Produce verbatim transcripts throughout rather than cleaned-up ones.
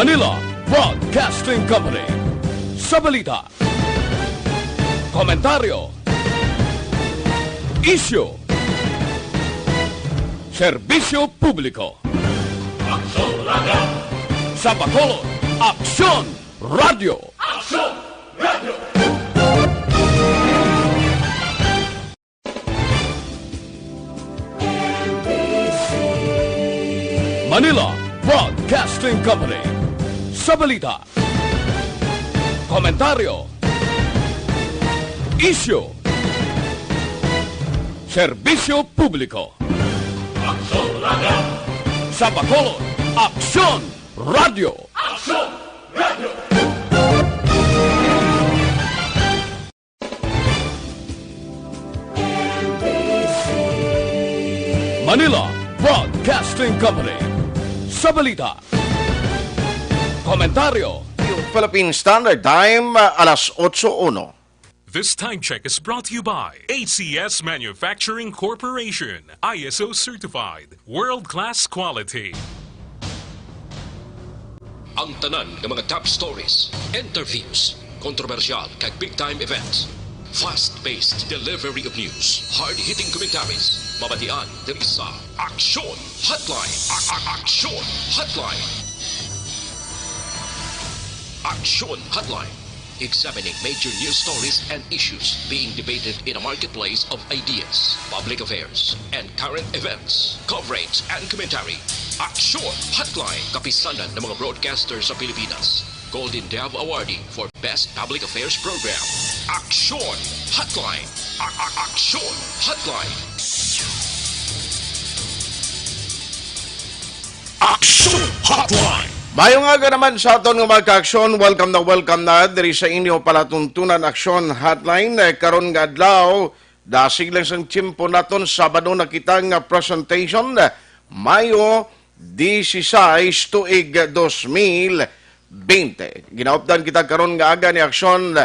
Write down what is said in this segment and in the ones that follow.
Manila Broadcasting Company. Sa balita, komentaryo, isyu, serbisyo publiko. Aksyon Radio! Sa Bacolod, Aksyon Radio! Aksyon Radio! Manila Broadcasting Company. Sa balita, komentaryo, isyu, serbisyo publiko. Aksyon Radio! Sa Bacolod, Aksyon Radio! Aksyon Radio! Manila Broadcasting Company. Sa balita, komentaryo, Philippine Standard Time, alas otso uno. This time check is brought to you by A C S Manufacturing Corporation, I S O certified, world-class quality. Ang tanan nga mga top stories, interviews, kontrobersyal kag big time events, fast-paced delivery of news, hard-hitting commentaries, mabatian diri sa Aksyon Hotline. A- a- Aksyon Hotline. Aksyon Hotline. Examining major news stories and issues being debated in a marketplace of ideas, public affairs, and current events. Coverage and commentary. Aksyon Hotline. Kapisanan ng mga broadcaster sa Pilipinas. Golden Dove Awardee for Best Public Affairs Program. Aksyon Hotline. A- a- Aksyon Hotline. Aksyon Hotline. Mayong aga naman sa aton nga mga ka-aksyon. Welcome na welcome na diri sa inyo palatuntunan Aksyon Hotline. Eh, karon nga adlaw, dasig lang sang tiyempo naton, Sabado na kita nga presentation, Mayo dieciséis, tuig dos mil bente. Ginaupdan kita karon nga aga ni Aksyon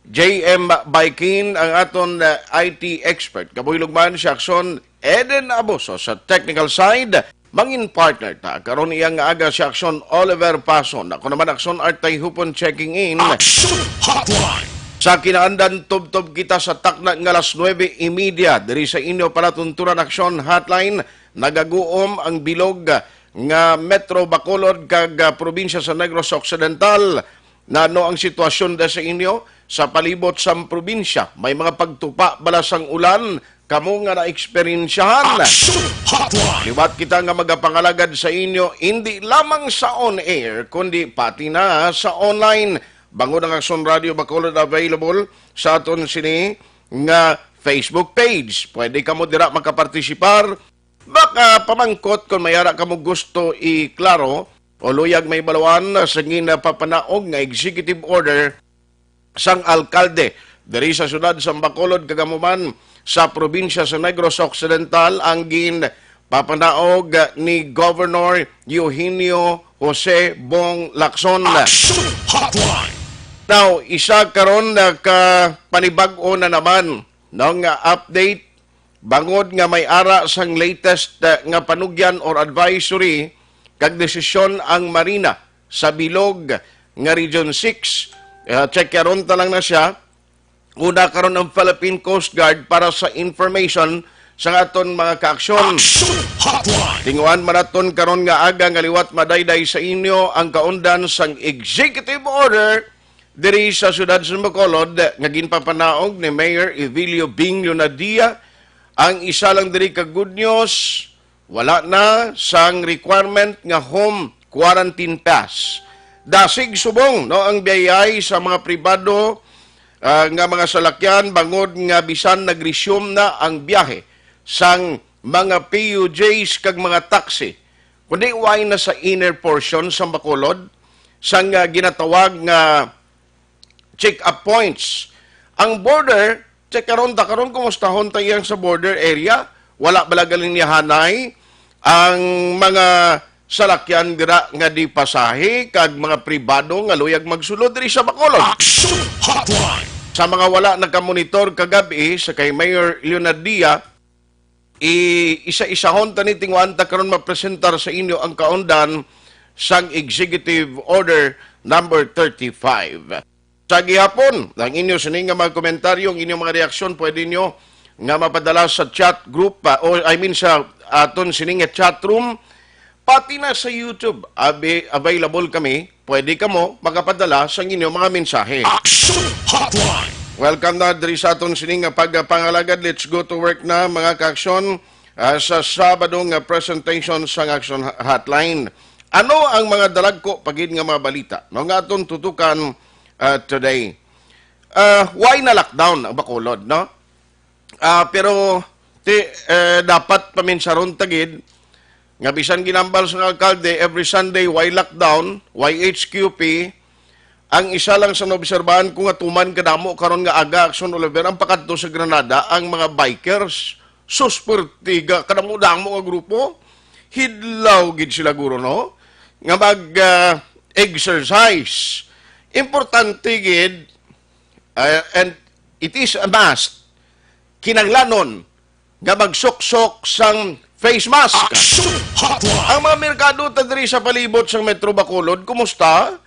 J M Baikin, ang aton, uh, I T expert. Kabuhilog man si Aksyon Eden Abuso sa technical side. Mangin partner ta karon iyang aga si Aksyon Oliver Pason. Ako naman, Aksyon Art Tayhupon, checking in. Aksyon Hotline. Sa kinaandan, tubtob kita sa takna nga alas nuebe y media diri sa inyo palatuntunan Aksyon Hotline. Nagaguom ang bilog nga Metro Bacolod kag, ah, probinsya sa Negros Occidental. Nano ang sitwasyon da sa inyo sa palibot sang probinsya? May mga pagtupa bala sang ulan kamo nga naeksperyensyahan? Aksyon Hotline. Liwat kita nga magapangalagad sa inyo, indi lamang sa on air, kundi pati na sa online. Bangod ang Aksyon Radio Bacolod available sa aton sini nga Facebook page. Pwede kamo dira makapartisipar. Baka pamangkot kon may ara kamo gusto iklaro o luyag may baluan sa ginapapanaog nga executive order sang alkalde diri sa siyudad sa Bacolod, kag amo man sa probinsya sa Negros Occidental, ang ginpapanaog ni Governor Eugenio Jose Bong Lacson. Action Hotline. Now, isa karon na ka panibag-o na naman, no, nga update bangod nga may ara sang latest, eh, nga panugyan or advisory kag desisyon ang Marina sa bilog nga Region six. Eh, check karon ta lang na siya. Una karon ang Philippine Coast Guard para sa information sa aton mga kaaksyon. Action Hotline. Tinguhan man naton karon nga aga nga liwat madayday sa inyo ang kaundan sang executive order diri sa siyudad sa Bacolod nga ginpapanaog ni Mayor Evilio Bing Leonadia. Ang isa lang diri ka good news, wala na sang requirement nga home quarantine pass. Dasig subong, no, ang biyayay sa mga pribado, ah, nga mga salakyan bangod nga bisan nag-resume na ang biyahe sang mga P U Js kag mga taxi, kundi way na sa inner portion sa Bacolod sang, ah, ginatawag nga check-up points. Ang border, check karon ta karon, kumustahon ta iyang sa border area. Wala bala galing niya hanay ang mga salakyan dira nga di pasahe kag mga pribado nga luyag magsulod diri sa Bacolod. Action Hotline. Sa mga wala nakamonitor kagab-i sa kay Mayor Leonard Dia, i-isa-isahon ta ni, tinguan ta karon mapresentar sa inyo ang kaundan sang Executive Order Number thirty-five. Sa gihapon, ang inyo sini nga mga komentaryo, ang inyong mga reaksyon, pwede nyo nga mapadala sa chat group, ah, o I mean sa aton sini nga chat room, pati na sa YouTube. Abi, available kami. Pwede kamo makapadala sa inyong mga mensahe. Action Hotline! Welcome na diri sa aton sini nga pagpangalagad. Let's go to work na, mga ka-aksyon, ah, sa Sabado nga presentation sang Action Hotline. Ano ang mga dalagko pa gid nga mga balita, no, nga aton tutukan, ah, today? Ah, why na lockdown ang Bacolod, no? Ah, pero ti, eh, dapat paminsaron ta gid nga bisan ginambal sa alkalde, every Sunday, why lockdown, why H Q P, ang isa lang sa naobserbahan ko nga tuman kadamo karon nga aga, Action Oliver, ang pakadto sa Granada, ang mga bikers. Sus, pertiga, kadamo-damo nga grupo. Hidlaw gid sila, guro, no? Nga mag, ah, exercise. Importante gid, ah, and it is a must, kinahanglanon nga magsuksok sang face mask. Action Hotline! Ang mga merkado ta diri sa palibot sang Metro Bacolod, kumusta?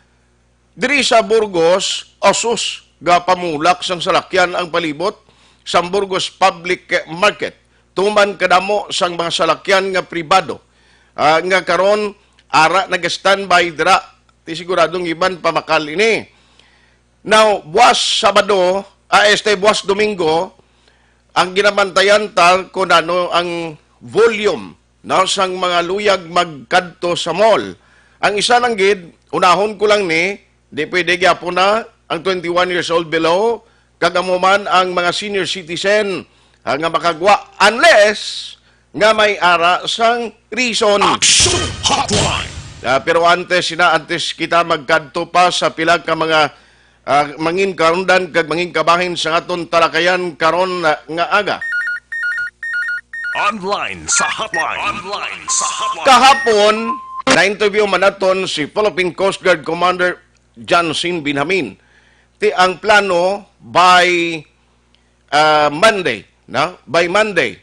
Diri sa Burgos, asus, gapamulak sang salakyan ang palibot sang Burgos Public Market, tuman kadamo sang mga salakyan nga pribado, ah, nga karon ara nag-standby dira. Ti siguradong iban pamakal ini. Now, buwas Sabado, ah, este, buwas Domingo, ang ginabantayan ta kung ano ang volume, no, sang mga luyag magkadto sa mall. Ang isa lang gid, unahon ko lang ni, di pwede gyapon na ang twenty-one years old below, kag amo man ang mga senior citizen, ah, nga makagwa, unless nga may ara sang reason. Action Hotline! Ah, pero antes sina, antes kita magkadto pa sa pila ka mga, ah, mangin kaundan kag mangin kabahin sa aton talakayan karon, ah, nga aga. Online sa hotline. Online sa hotline. Kahapon, na-interview man naton si Philippine Coast Guard Commander John Sin Benjamin. Ti ang plano by, ah, Monday, no? By Monday,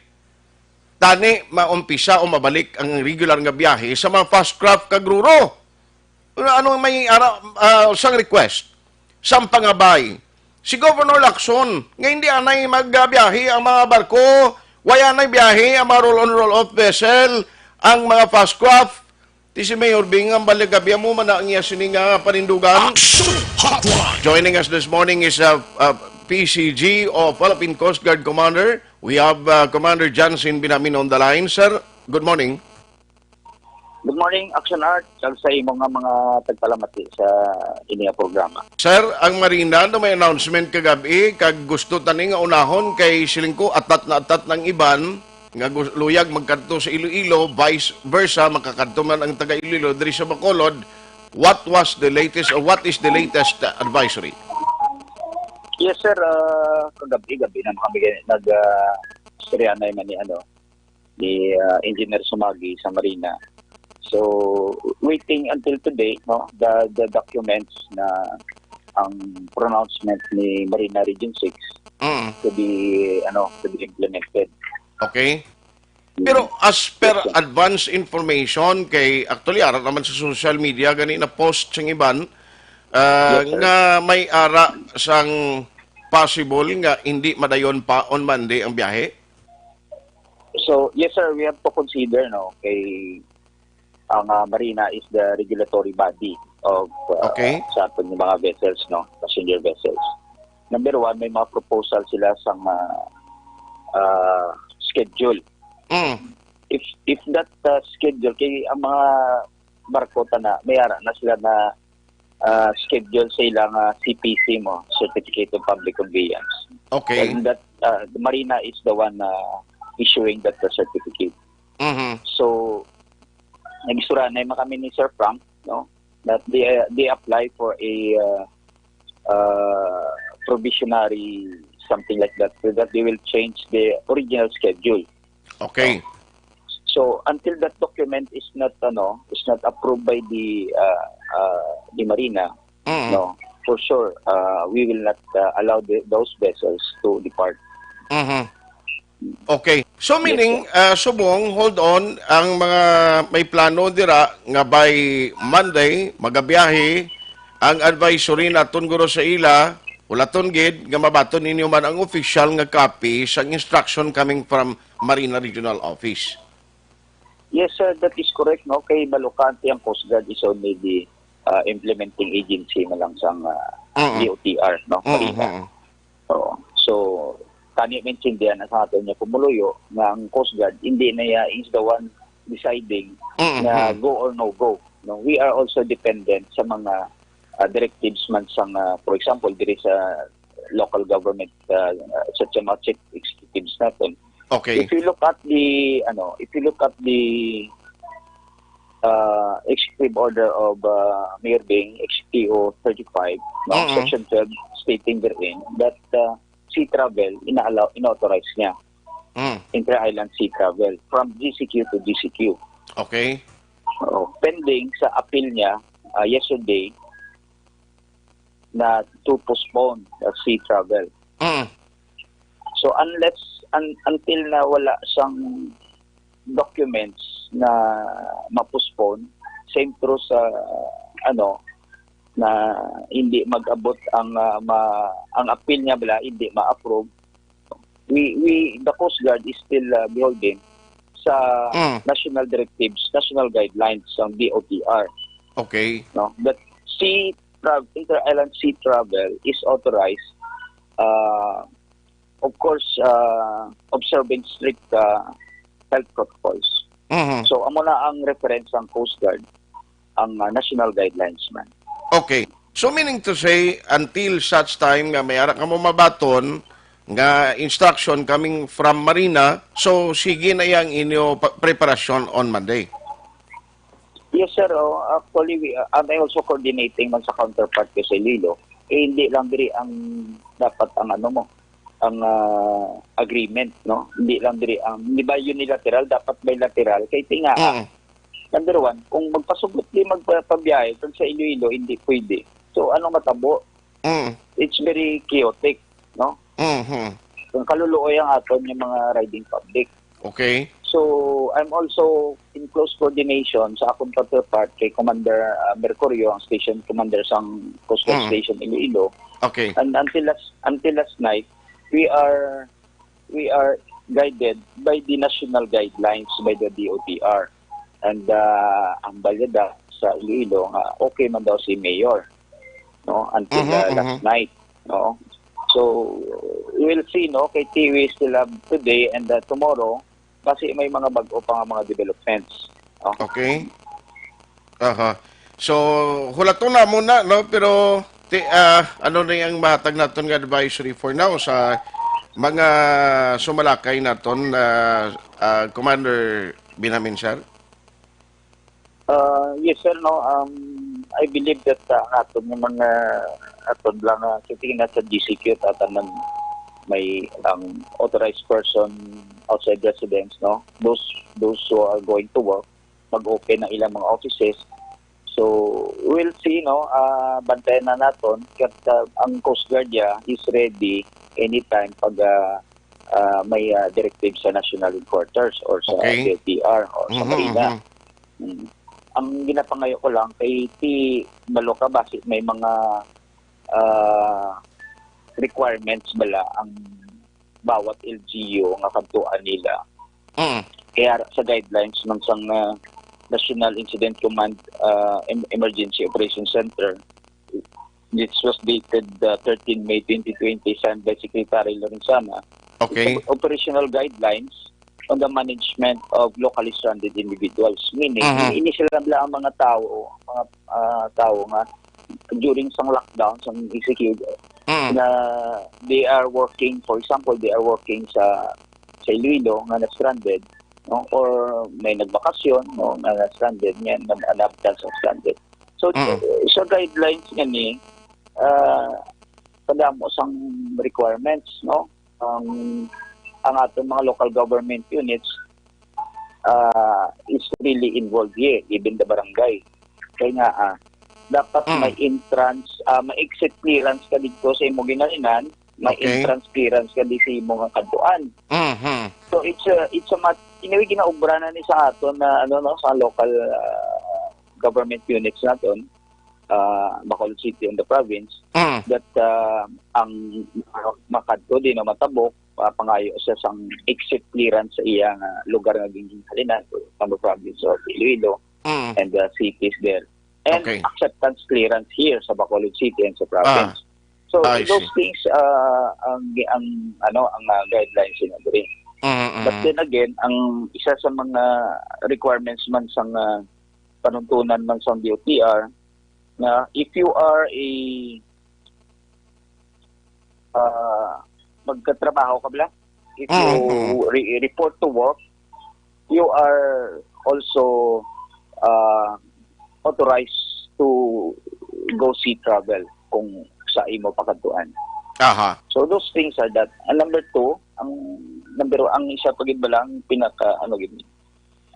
tani maumpisa o mabalik ang regular nga biyahe sa mga fast craft kag ro-ro. Ano, ano may ara, ah, sang request, sang pangabay si Governor Lacson nga hindi anay magbiyahe ang mga barko, wala anay biyahe ang mga roll-on, roll-off vessel, ang mga fast craft. Ti si Mayor Bing ang baligabya mo man ang iya sini nga panindugan. Action Hotline! Joining us this morning is, uh, uh, P C G o Philippine Coast Guard Commander. We have, uh, Commander Johnson Binamin on the line. Sir, good morning. Good morning, Action Art, kag sa imo nga mga tagpalamati sa ini nga programa. Sir, ang Marina, no, may announcement kagabi, kag gusto tani nga unahon kay siling ko, atat na atat ng iban, nga gus-, luyag magkadto sa Iloilo, vice versa, makakadto man ang taga Iloilo diri sa Bacolod. What was the latest, or what is the latest, uh, advisory? Yes, sir. Ah, kagabi, gabi na kami nag, ah, istorya na man ni, ano, ni, ah, Engineer Sumagi sa Marina. So, waiting until today, no, the, the documents na ang pronouncement ni Marina Region six Mm. to be, ano, to be implemented. Okay. Mm. Pero as per Yes, sir. advance information, kay actually, ara naman sa social media, gani na post sing iban, ah, Yes, sir. nga may ara sang possible nga hindi madayon pa on Monday ang biyahe? So, yes, sir, we have to consider, no, kay ang, ah, Marina is the regulatory body of, ah, Okay. sa aton nga mga vessels, no, passenger vessels. Number one, may mga proposal sila sa, ah, ah, schedule. Mm. If, if that, ah, schedule, kay ang mga barko tana, may ara na sila na, ah, schedule sa ilang, ah, C P C mo, Certificate of Public Conveyance. Okay. And that, ah, the Marina is the one, ah, issuing that, ah, certificate. Mhm. So, nag-istorya na man kami ni Sir Frank, no, that they, uh, they apply for a, uh, uh, probationary something like that, so that they will change the original schedule. Okay. So, until that document is not, ano, is not approved by the, uh, uh, the Marina, Mm. no, for sure, uh, we will not, uh, allow the, those vessels to depart. Mhm. Okay. So, Yes, meaning, ah, subong, hold on, ang mga may plano dira nga by Monday, magabiyahe ang advisory naton guro sa ila, ulaton gid nga mabaton ninyo man ang official nga copy sang instruction coming from Marina Regional Office. Yes, sir, that is correct, no? Kay Balocante, ang Coast Guard is only the uh, implementing agency na lang sang uh, Mm. D O T R, no? Mm, Marina. mm. Oo. So, kani maintindihan na sa aton nga pumuluyo nga ang Coast Guard hindi na iya is the one deciding Mm, na mm. go or no go. No, we are also dependent sa mga uh, directives man sang, uh, for example, diri sa local government, uh, uh, sa, sa mga chief executives natin. Okay. If you look at the, ano, if you look at the uh, executive order of uh, Mayor Bing, X T O thirty-five, no, Mm-mm. section twelve, stating therein that uh, sea travel ina-allow, ina-authorize niya, Mm. inter-island sea travel, from G C Q to G C Q. Okay. Oo. Pending sa appeal niya uh, yesterday na to postpone the sea travel. Mm. So unless un, until na wala sang documents na ma-postpone, same through sa ano na hindi mag-abot ang uh, ma, ang appeal niya bala hindi ma-approve, we we the Coast Guard is still uh, beholden sa Mm. national directives, national guidelines ng D O T R, Okay. no? But sea travel, inter-island sea travel is authorized, uh, of course, uh, observing strict uh, health protocols. Mhm. So amo na ang reference sang Coast Guard, ang uh, national guidelines man. Okay. So, meaning to say, until such time nga may ara kamo mabaton nga instruction coming from Marina, so sige na yang inyo pa- preparasyon on Monday. Yes, sir. Oh, actually, we, uh, I'm also coordinating man sa counterpart ko sa Iloilo. Eh, hindi lang diri ang dapat ang ano mo, ang ah, agreement, no? Hindi lang diri ang, di ba, unilateral, dapat bilateral. Kay tinga, Mm. number one, kung magpasugot di magpabiyahe kag sa Iloilo, hindi pwede. So, anong matabo? Mm. It's very chaotic, no? Mhm. Kung kaluluoy ang aton yung mga riding public. Okay. So, I'm also in close coordination sa akong counterpart kay Commander uh, Mercurio, ang station commander sang Coast Guard Mm. Station Iloilo. Okay. And until last until last night, we are we are guided by the national guidelines by the D O T R. And uh, ang balita sa Iloilo nga okay man daw si Mayor, no, until Mhm, uh, last mhm. night, no. So we'll see, no, kay T V still have today and uh, tomorrow kasi may mga bag-o pa nga mga developments, no? Okay. Aha. So, hulaton na muna, no? Pero, ti, ah, ano na yung mahatag naton nga advisory for now sa mga sumalakay naton, ah, ah, Commander Binamin, sir? Uh, yes, sir, no. Um, I believe that uh, ang aton nga mga aton lang uh, sitting na sa G C Q, tatanan may ang authorized person outside residence, no. Those those who are going to work, mag-open ang ilang mga offices. So we'll see, no. Uh, bantayan na naton kat uh, ang Coast Guard ya is ready anytime pag uh, uh, may uh, directive sa National Headquarters or sa Okay. D O T R or sa Mhm, Marina. mhm. Mm. Ang ginapangayo ko lang kay ti balo ka basi may mga ah, requirements bala ang bawat L G U nga kadtuan nila. Mm. Kaya sa guidelines man sang ah, National Incident Command ah, Em- Emergency Operations Center, this was dated uh, thirteen May twenty twenty, signed by Secretary Lorenzana. Okay. It's operational guidelines on the management of locally stranded individuals. Meaning, Mhm. ini sila bala ang mga tao, mga ah, tao nga during sang lockdown, sang E C Q, Mm. na they are working, for example, they are working sa sa Iloilo nga na-stranded, no? Or may nagbakasyon, no, nga na-stranded, nga na-, naabtan sa stranded. So, Mm. sa guidelines nga ni, ah, kadamo sang requirements, no? Ang ang aton mga local government units uh, is really involved here, even the barangay. Kaya nga, ah, dapat Mm. may entrance, ah, may exit clearance ka dito sa imo ginalinan, may Okay. entrance clearance ka di sa imo nga kadtuan. Mhm. So, it's a, it's a mat-, in a way, ginaobra na ni sa aton na, ano, no, sa local, ah, government units naton, ah, Bacolod City and the province, Mm. that, ah, ang makadto di na matabok, ah, pangayo siya sang exit clearance sa iya nga lugar nga ginhalinan, for example, province of Iloilo Mm. and the cities there. And Okay. acceptance clearance here sa Bacolod City and sa province. Ah, So, I those see. things, ah, ang, ang, ano, ang, ah, guidelines niya diri. Mm, But mm. then again, ang isa sa mga requirements man sang, ah, panuntunan man sang D O T R, na if you are a, ah, magkatrabaho ka bala, if you Mm, mm. re-, report to work, you are also, ah, authorized to go sea travel kung sa imo pakadtuan. Aha. So those things are that. And number two, ang number, ang isa pa gid bala ang pinaka, ano gid,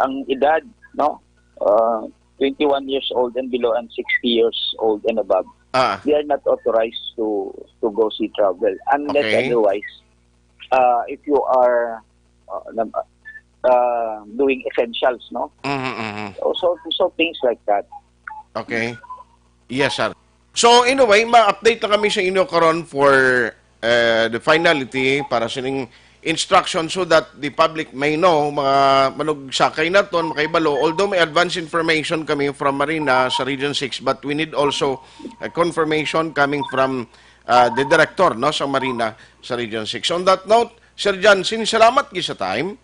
ang edad, no? Uh, twenty-one years old and below and sixty years old and above. Ah. They are not authorized to to go sea travel unless Okay. otherwise, uh, if you are, uh, nag-, uh, doing essentials, no? Mhm, mhm. So, so, so things like that. Okay. Yes, sir. So, in a way, ma-update na kami sa inyo karon for, uh, the finality para sining instruction so that the public may know, mga manugsakay naton, makahibalo. Although may advance information kami from Marina sa Region six, but we need also a confirmation coming from, uh, the director, no, sa Marina sa Region six. On that note, Sir Jansen, salamat gid sa time.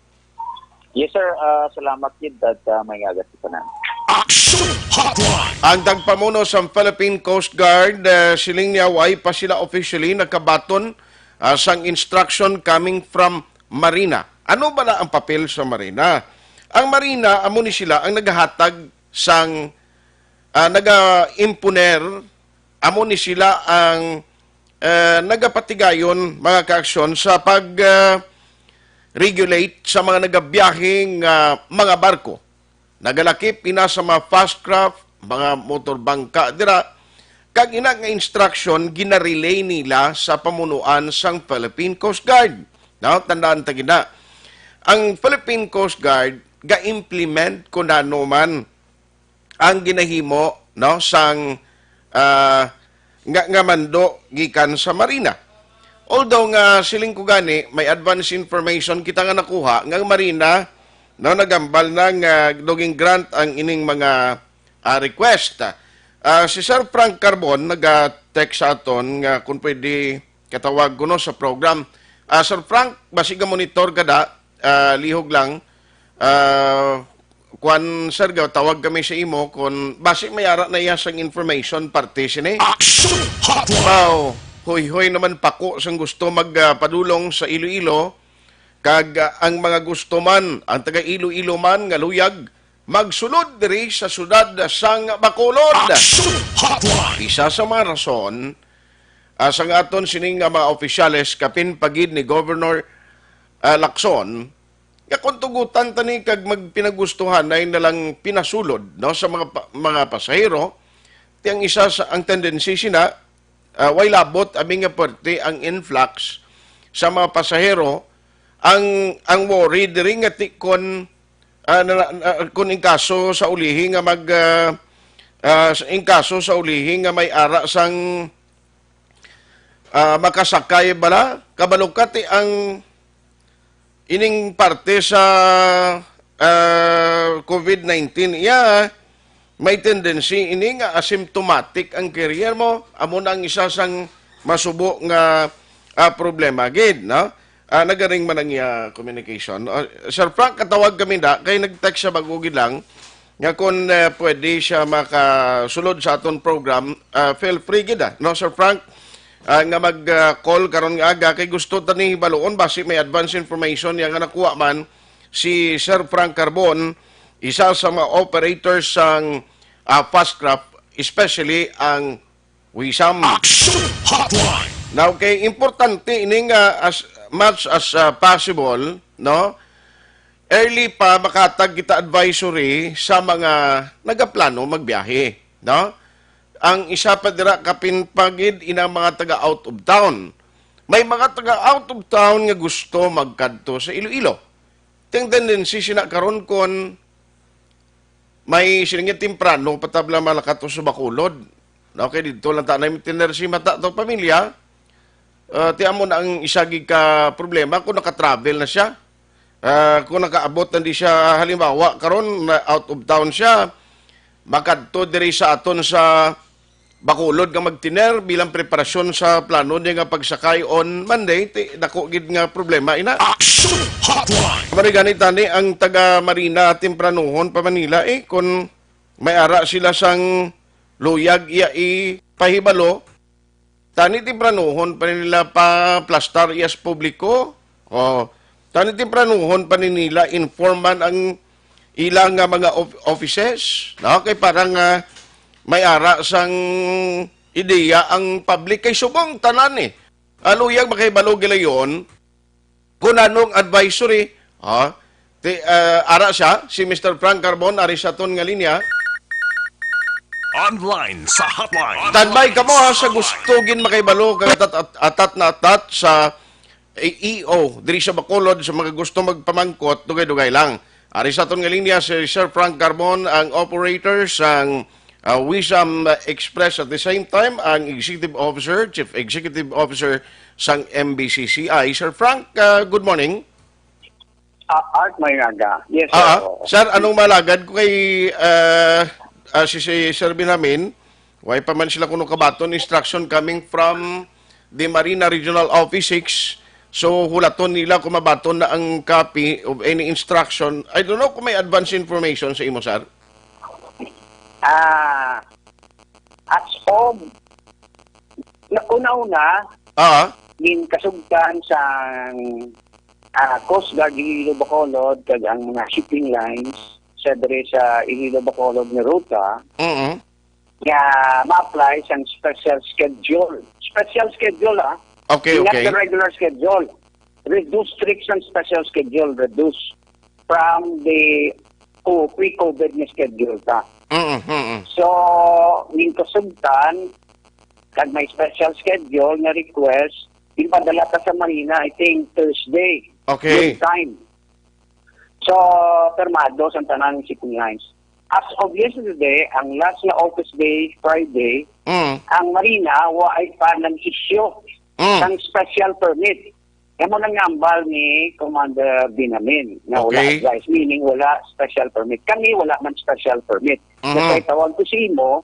Yes, sir. Ah, salamat gid at, ah, may ngagat sa tanan. Action Hotline. Ang tagpamuno sa Philippine Coast Guard, eh, siling niya, way pa sila officially nakabaton, ah, sang instruction coming from Marina. Ano ba na ang papel sa Marina? Ang Marina, amo ni sila ang naghatag sang, ah, naga-imponer, amo ni sila ang, eh, nagapatigayon, mga kaaksyon, sa pag, ah, regulate sa mga nagabiyaheng, ah, mga barko. Nagalakip ina sa mga fast craft, mga motor bangka dira, kag ina nga instruction ginarelay nila sa pamunuan sang Philippine Coast Guard. No, tandaan ta gina. Ang Philippine Coast Guard ga-implement kun ano man ang ginahimo, no, sang, ah, nga, nga mando gikan sa Marina. Although nga siling ko gani, may advance information kita nga nakuha nga ang Marina, no, nagambal na nga daw gin-grant ang ining mga, ah, request. Ah, si Sir Frank Carbon naga-text sa aton nga kung pwede katawag kuno sa program. Ah, Sir Frank, basi ga-monitor ka da, ah, lihog lang. Ah, kuwan, sir, ga-, tawag kami sa imo kung basi may ara na iya sang information parte sini. Action Hotline. Wow, hoy-hoy naman pako sang gusto mag, ah, padulong sa Iloilo, kag, ah, ang mga gusto man, ang taga Iloilo man nga luyag, magsulod diri sa siyudad sang Bacolod. Action Hotline. Isa sa mga rason, ah, sang aton sining nga mga opisyales, kapin pa gid ni Governor, ah, Lacson, nga kung tugutan ta ni kag magpinagustuhanay na lang pinasulod, no, sa mga pa-, mga pasahero, ti ang isa sa, ang tendency sina, ah, way labot, abi nga puwerte ang influx sa mga pasahero. Ang, ang worry diri nga ti kon, ah, na, na, kon in kaso sa ulihi nga mag, ah, ah, sa, in kaso sa ulihi nga may ara sang, ah, makasakay bala, kabalo ka ti ang ining parte sa, ah, COVID nineteen, iya, may tendency ini nga asymptomatic ang carrier mo. Amo na ang isa sang masubo nga, ah, problema gid, no? Ah, nagaring man ang iya communication. Ah, Sir Frank, katawag kami na, kay nag-text siya bag-o gid lang, nga kung, eh, pwede siya makasulod sa aton program, ah, feel free gid, ah, no, Sir Frank, ah, nga mag, ah, call karon nga aga, kay gusto ta ni hibaluon basi may advance information niya nga nakuha man si Sir Frank Carbon, isa sa mga operators sang, ah, fast craft, especially ang Wisam. Action Hotline. Now, kay importante ini nga as much as, ah, possible, no? Early pa makatag kita advisory sa mga nagaplano magbiyahe, no? Ang isa pa dira, kapin pa gid inang mga taga out of town. May mga taga out of town nga gusto magkadto sa Iloilo. Ting tendency sina karon kon may siling nga temprano pa tabla malakato sa Bacolod. Okay, dito lang ta na tiner si mata to pamilya. Ah, ti amo na ang isa gid ka problema kung naka-travel na siya. Ah, kung nakaabot na di siya, halimbawa, karon na out of town siya, makadto diri sa aton sa Bacolod nga magtiner bilang preparasyon sa plano niya nga pagsakay on Monday, ti, dako gid nga problema ina. Action Hotline! Marigani tani ang taga Marina tempranuhon pa Manila, eh, kung may ara sila sang luyag iya ipahibalo, tani tempranuhon pa nila pa plastar iya sa publiko. Oh, tani tempranuhon pa ni nila informan ang ila nga mga of-, offices, no? Kay parang, ah, may ara sang ideya ang public kay subong tanan, eh. Ah, luyag makahibalo gilayon kung anong advisory, ha? Ti, ah, ara siya, si Mister Frank Carbon, ari sa aton nga linya. Online sa hotline. Standby kamo, ha, sa gusto gid makahibalo kag atat, at-, atat na atat sa E O diri sa Bacolod, sa mga gusto magpamangkot, dugay-dugay lang. Ari sa aton nga linya si Sir Frank Carbon, ang operator sang, ah, Wisam Express, at the same time ang executive officer, chief executive officer sang M B C C I. Sir Frank, ah, good morning. Ah, Art, may aga. Yes, sir. Ah, ah. Oo. Sir, anong malagad ko kay, ah, ah, si, si Sir Benjamin? Way pa man sila kuno kabaton instruction coming from the Marina Regional Office six. So, hulaton nila kung mabaton na ang copy of any instruction. I don't know kung may advance information sa imo, sir. Ah, as of, na, una-una, Ah, ginkasugtan sang, ah, Coast Guard Iloilo Bacolod kag ang mga shipping lines sa diri sa Iloilo Bacolod nga ruta mm. Nga ma-apply sang special schedule. Special schedule, ah. Okay, Not okay. the regular schedule. Reduced strict sang special schedule, reduce from the co-, pre-COVID nga schedule ta. Mm, mm, mm. So, ginkasugtan, kag may special schedule nga request, ginpadala ta sa Marina, I think, Thursday. Okay. Noon time. So, permado sa tanang shipping lines. As of yesterday, ang last nga office day, Friday, Mm. ang Marina, wa ay pa nag-issue Mm. ng special permit. Yan mo nang nambal ni Commander Binamin, na wala Okay. advice, meaning wala special permit. Kami, wala man special permit. Mhm. Kasi tawag ko sa imo,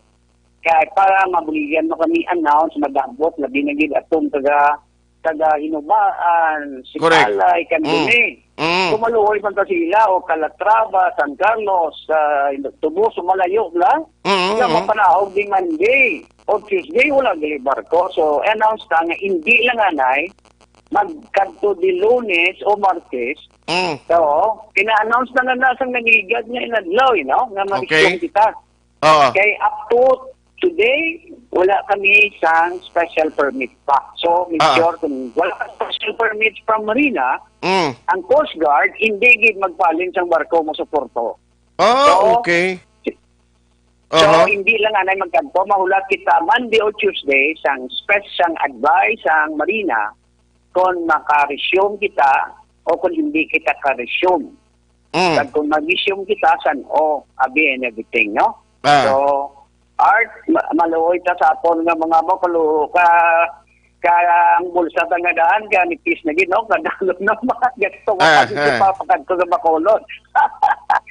kay para mabuligan mo kami announce, madabot, labi na gid atong taga, taga Hinubaan, si Correct. Palay, Mm. Candome. Mm. Kumaluoy man ta sila, o Calatrava, San Carlos, ah, Tubos, o malayo lang. Mm, Nga mm. mapanahog di Monday o Tuesday, wala gali barko. So, announce ta nga hindi lang anay, magkadto di Lunes o Martes. Mm. So, pina-announce na na sang nagligad nga inadlaw, you know, nga Okay. ma-resume kita. Oo. Kay up to today, wala kami sang special permit pa. So, make Ah. sure kung wala ka special permit from Marina, Mm. ang Coast Guard, hindi gid magpalin sang barko mo sa porto. Ah, So, okay. So, Aha. hindi lang anay magkadto, mahulat kita Monday o Tuesday sang special advice sang Marina kung maka-resume kita o kung hindi kita ka-resume. Mm. Kag kung mag-resume kita, san-o, abi and everything, no? Ah. So, Art, ma-, maluoy ta sa aton nga mga bakulo, ka, ka ang bulsa ta nga daan, ka nipis na gid, no? Kadalom na mga gasto nga Ah, pati ah. sa papakadto sa Bacolod.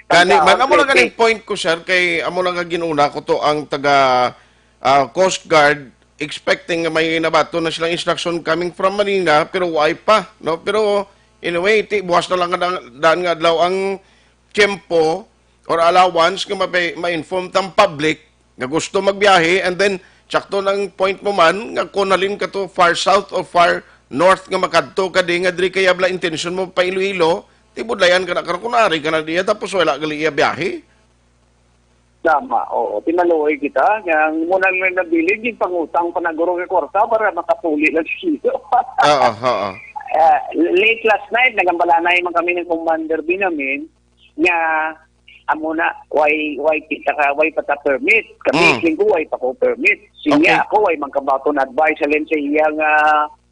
Gani, Ang man, amo lang kaon, ganing point ko, sir, kay amo lang nga ginuna ko to ang taga, ah, Coast Guard, expecting nga may nabaton na silang instruction coming from Manila, pero why pa, no? Pero, anyway, ti, buwas na lang nga daan, daan nga adlaw ang tiyempo or allowance nga mapay-, ma-inform tang public nga gusto magbiyahe, and then, sakto nang point mo man, nga kung halin ka to far south o far north nga makadto ka di nga diri kay abla intensyon mo pa Iloilo, ti budlayan ka na karon kung ari ka na diya, tapos wala gali iya biyahe. Tama, oo. Timaluoy kita. Nga, muna nga nabilin, yung pangutang pa na guro nga kwarta para makapuli lang siya. Oo, oo. Ah, late last night, nagambalanay man kami ng Commander Binamin nga, amo na, why, why kita ka, why pa ta permit? Kami, Mm. linggo, why pa ko permit? Sinya Okay. ako, why man kabaton advice, halin sa iya nga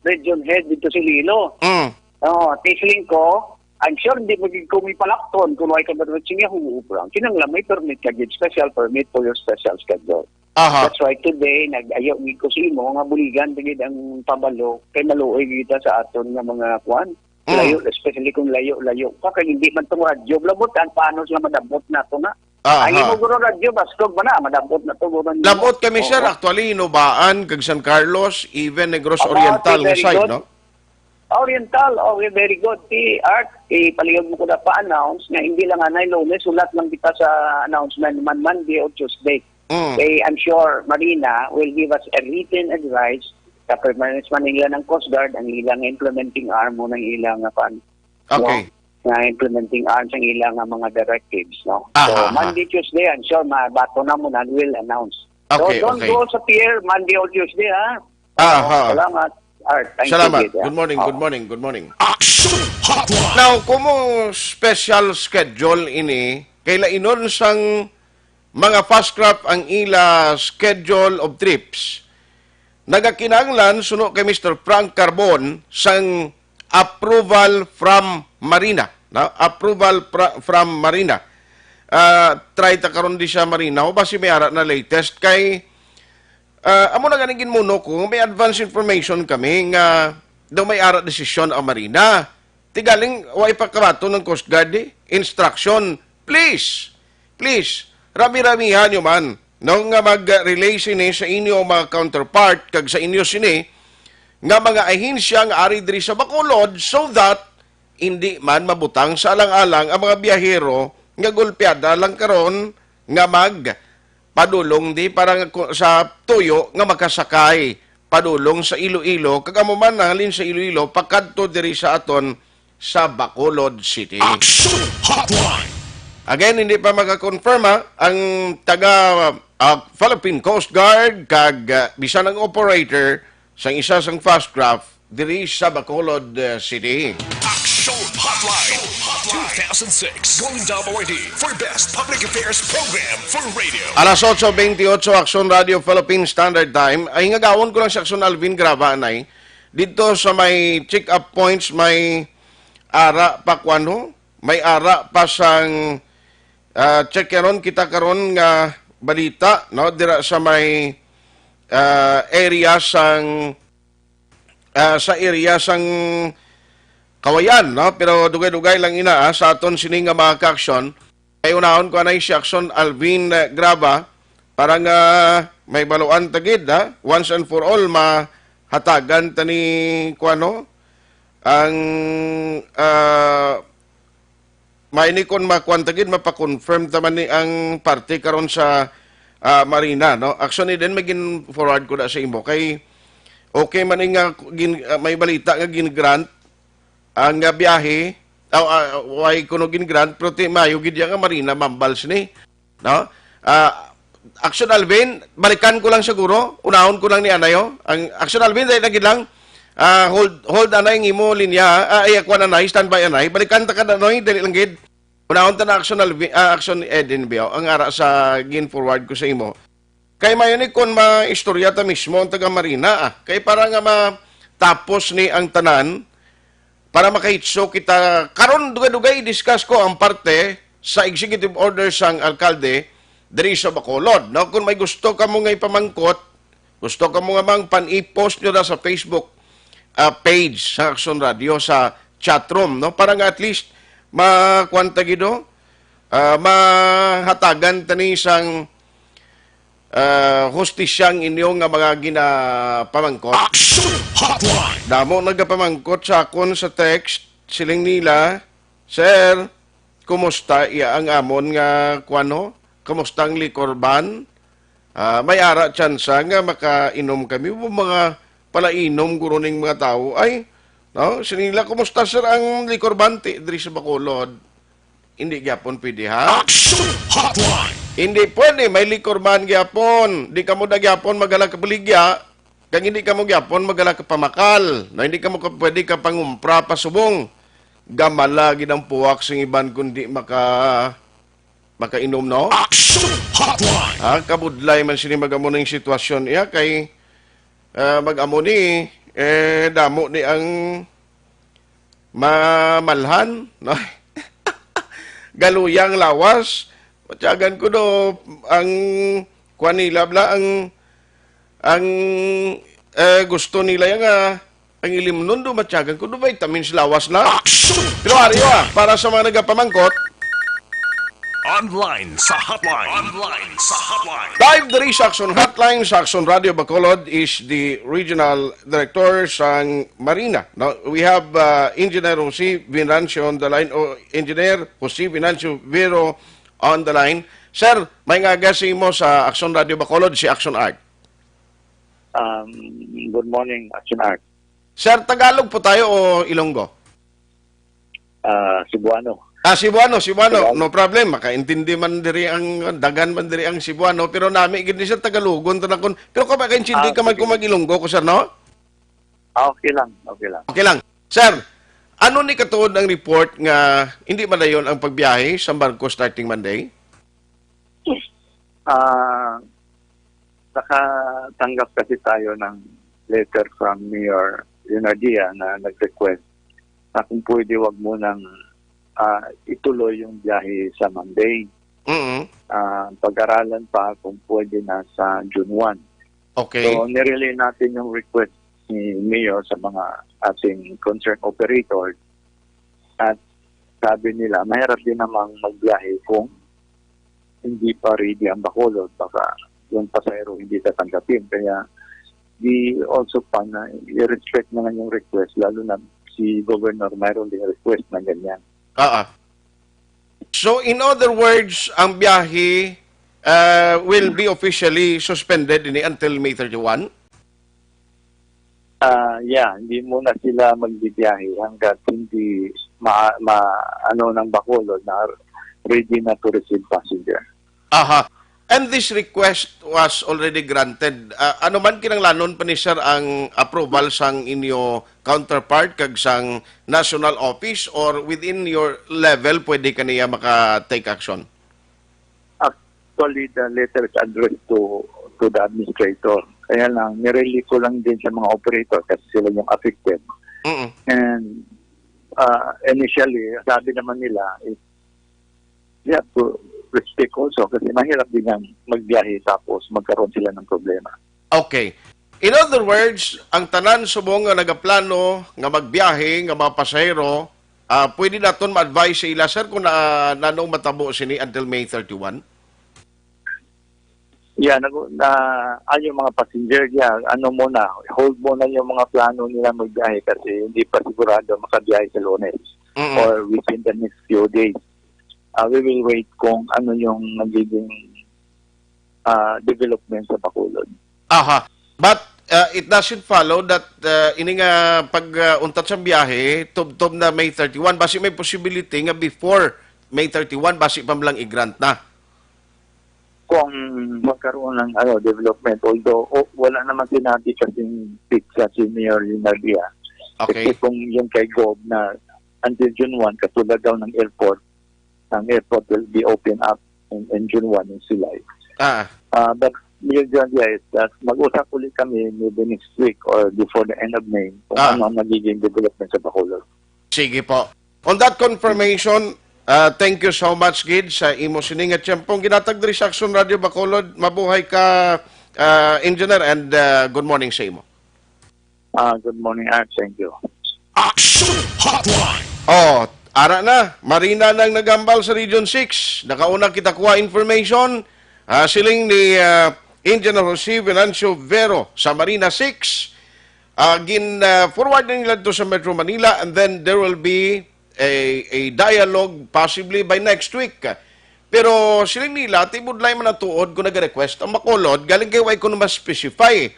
region head dito sa Iloilo. Mm. Oh, tisling ko, I'm sure hindi mo gid ko mipalakton kung wala ka ba sa niya, huubra. Kinanglan may permit ka gid, special permit for your special schedule. Aha. That's why today, nag-ayo gid ko sa imo nga buligan gid ang pabalo kay maluoy kita sa aton nga mga kwan. Mm. Layo, especially kung layo-layo ka, kay hindi man tong radyo, labot ang paano sila madabot nato na. Aha. Ang imo guro radyo, baskog ba na? Madabot na to, guro nimo. Labot kami, sir. Oo. Actually, Inubaan, kag San Carlos, even Negros Aba, Oriental, okay, nga very side, good. No? Oriental, okay, very good. Si Art, ipalihog mo ko na pa-announce nga hindi lang anay Lunes, sulat lang kita sa announcement man Monday or Tuesday. Mm. Kay I'm sure Marina will give us a written advice sa permanence man nila ng Coast Guard, ang ilang implementing arm mo ng ilang, ah, pan-, Okay. no? Na implementing arms ang ilang, ah, mga directives, no? So, Aha, aha. Monday, Tuesday, I'm sure mabato na mo na will announce. So, Okay, don't okay. go sa pier Monday or Tuesday, ha? Ah, Oo, ha. Salamat, Art. Thank you, Salamat. Kid, ha? Good morning, Oo. good morning, good morning. Action Hotline! Now, kumo special schedule ini, kay lainon sang mga fast craft ang ila schedule of trips. Nagakinahanglan suno kay Mister Frank Carbon sang approval from Marina, no? Approval pra-, from Marina. Ah, try ta karon di sa Marina. O basi may ara na latest kay, ah, amo na gani ginmuno ko, may advance information kami nga daw may ara desisyon ang Marina. Ti galing, wa ipakabaton ng Coast Guard, eh. Instruction, please, please, rami-ramihan nyo man, no, nga mag-relay sini sa inyo mga counterpart kag sa inyo sini nga mga ahensya nga ari diri sa Bacolod, so that hindi man mabutang sa alang-alang ang mga biyahero nga golpeada lang karon nga mag padulong di para nga ku-, sa tuyo nga makasakay padulong sa Iloilo, kag amo man halin sa Iloilo pakadto diri sa aton sa Bacolod City. Action Hotline! Again, hindi pa maka-confirm, ha, ang taga, ah, Philippine Coast Guard kag, ah, bisan ang operator sang isa sang fast craft diri sa Bacolod, ah, City. Action Hotline, two thousand six Golden Dome Awardee for Best Public Affairs Program for Radio. Alas otso bentiocho, Action Radio Philippine Standard Time. Ay, hingagawon ko lang si Action Alvin Graba, anay. Dito sa may check-up points, may ara pa, kuwan, ho? May ara pa sang, ah, check karon, kita karon nga balita, no? Dira sa may, ah, area sang, ah, sa area sang Kawayan, no? Pero dugay-dugay lang ina, ah, sa aton sini nga mga ka-aksyon. Kay unahon ko anay si Aksyon Alvin, eh, Graba para nga may baluan ta gid, ha? Once and for all, mahatagan ta ni kuwan, no? Ang, ah, may ni kon makuwan ta gid, mapa-confirm ta man ni ang parte karon sa, ah, Marina, no? Aksyon, Eden, may gin-forward ko na sa imo. Kay okay man ni nga gin-, ah, may balita nga gin-grant ang, ah, biyahe, aw, ah, way kuno gin-grant, pero ti maayo gid ya nga Marina mambal sini, no? Ah, Action Alvin, balikan ko lang siguro, unahon ko lang ni anay, oh. Ang Action Alvin, dali na gid lang. Ah, hold, hold anay ang imo linya, ha? Ah, ay, kuwan anay, standby anay. Balikan ta ka na, Noy, dali lang gid. Unahon ta na Action Alvin, ah, Action Eden Bio, ang ara sa gin-forward ko sa imo. Kay mayo ni kon maistorya ta mismo ang taga Marina, ah. Kay para nga matapos ni ang tanan, para makahitso kita, karon dugay-dugay i-discuss ko ang parte sa executive order sang alkalde diri sa Bacolod, no? Kung may gusto kamo nga ipamangkot, gusto kamo nga mang pan-i-post nyo na sa Facebook, ah, page sa Action Radio sa chat room, no? Para nga at least makuwan ta gid, no? Ah, mahatagan ta ni sang ah, hustisya ang inyo nga mga ginapamangkot. Action Hotline! Damo nagapamangkot sa akon sa text, siling nila, "Sir, kumusta iya ang amon nga kuwan, ho? Kumusta ang liquor ban? Ah, may ara tsansa nga makainom kami." O, mga palainom guro ning mga tawo. Ay, no? Siling nila, "Kumusta, sir, ang liquor ban ti diri sa Bacolod?" Hindi gyapon pwede, ha? Action Hotline! Hindi pwede. May liquor ban gyapon. Di kamo da gyapon magala ka baligya. Kag hindi kamo gyapon magala ka pamakal. Na hindi kamo ka pwede ka pangumpra pa subong. Gamala gid ang puwak sing iban kundi maka-, makainom, no? Action Hotline! Ha? Kabudlay man sini mag-amo ning sitwasyon iya kay, ah, mag-amo ni, Eh, damo ni ang mamalhan, no? Galuyang lawas. Matyagan ko do ang kuan nila bla, ang, ang, eh, gusto nila yang, ah, ang ilimnon do, matyagan ko do vitamins lawas na. Action! Pero ari, ah, para sa mga nagapamangkot, Online sa hotline. Online sa hotline. Live diri sa Action Hotline sa Action Radio Bacolod is the Regional Director sang Marina. No, we have, uh, Engineer Jose Venancio on the line, o Engineer Jose Venancio Vero on the line. Sir, may nga aga sa imo sa Action Radio Bacolod, si Action Art. Um, good morning, Action Art. Sir, Tagalog po tayo o Ilonggo? Ah, Cebuano. Ah, Cebuano, Cebuano. Tagalog. No problem. Makaintindi man diri ang, dagan man diri ang Cebuano, pero nami gid ni, sir, Tagalogon ta na kun. Pero ko makaintindi Ah, ka man sige. Kung mag-Ilonggo ko, sir, no? Ah, okay lang, okay lang. Okay lang. Sir, ano ni katuod ang report nga hindi madayon ang pagbiyahe sa barko starting Monday? Ah, nakatanggap kasi tayo ng letter from Mayor Leonardia na nag-request na kung pwede wag mo nang, ah, ituloy yung biyahe sa Monday. Mm. Ah, pag-aralan pa kung pwede na sa June one. Okay. So, nirelay natin yung request ni Mayor sa mga ating concerned operators at sabi nila, mahirap din namang magbiyahe kung hindi pa ready ang Bacolod. Baka yung pasahero hindi tatanggapin. Kaya we also find na i-respect naman yung request, lalo na si Governor mayroon ding request na ganyan. Ah, ah. So, in other words, ang biyahe, uh, will be officially suspended ini until May thirty-one? Ah, yeah, hindi muna sila magbibiyahe hanggat hindi ma-, ma-, ano ng Bacolod na ready na to receive passenger. Aha. And this request was already granted. Ah, ano man kinahanglanon pa ni, sir, ang approval sang inyo counterpart kag sang national office, or within your level pwede kaniya maka-take action? Actually, the letter is addressed to, to the administrator. Kaya lang, nirelay ko lang din sa mga operator kasi sila yung affected. Mm-mm. And, ah, initially, sabi naman nila, is we have to respect also kasi mahirap din ang magbiyahe tapos magkaroon sila ng problema. Okay. In other words, ang tanan subong nga nagaplano nga magbiyahe nga mga pasahero, ah, pwede naton ma-advise sa ila, sir, kung na, nanong matabo sini until May thirty-one? Yeah, nag-, na, ano yung mga passenger, yeah, ano muna, hold muna yung mga plano nila magbiyahe kasi hindi pa sigurado makabiyahe sa Lunes Mm-mm. or within the next few days. Ah, we will wait kung ano yung magiging, ah, development sa Bacolod. Aha. But, uh, it doesn't follow that, uh, ini nga pag, uh, untat sa biyahe, tubtob na May thirty-one, basi may possibility nga before May thirty-one, basi pa man lang i-grant na. Kung magkaroon ng, ano, development, although, o, wala naman sinabi kasing pizza si Mayor Leonardia. Okay. Except kung yung kay Gov na until June one, katulad daw ng airport, ang airport will be open up in, in June one in Silay. Ah. Ah, but Mayor John Diaz, that mag-usap ulit kami maybe next week or before the end of May kung Ah. ano ang magiging development sa Bacolod. Sige po. On that confirmation, ah, thank you so much, gid, sa imo sini nga tiyempong ginatag diri sa Action Radio Bacolod. Mabuhay ka, ah, Engineer, and, ah, good morning sa imo. Ah, good morning, Art. Thank you. Action Hotline. Oh, ara na. Marina nang nagambal sa Region six. Nakauna kita kuha information. Ah, siling ni, ah, Engineer Jose Venancio Vero sa Marina six. Ah, gin, ah, forward na nila to sa Metro Manila, and then there will be a, a dialogue possibly by next week. Pero siling nila, ti budlay man ang tuod kung nag-request ang Bacolod, galing kay way ko na ma-specify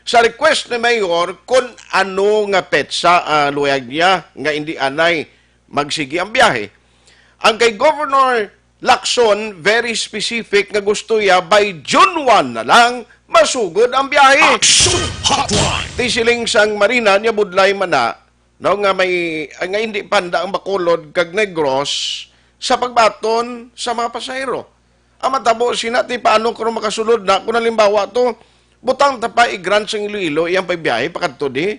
sa request ni Mayor kung ano nga petsa, ah, luyag niya nga hindi anay magsigi ang biyahe. Ang kay Governor Lacson, very specific nga gusto niya by June one na lang masugod ang biyahe. Action Hotline. Ti siling sang Marina niya budlay man na, no, nga may, nga hindi panda ang Bacolod kag Negros sa pagbaton sa mga pasahero. Ang matabo sina, ti paano karon makasulod na kung halimbawa to, butang ta pa i-grant sang Iloilo iyang pagbiyahe pakadto di?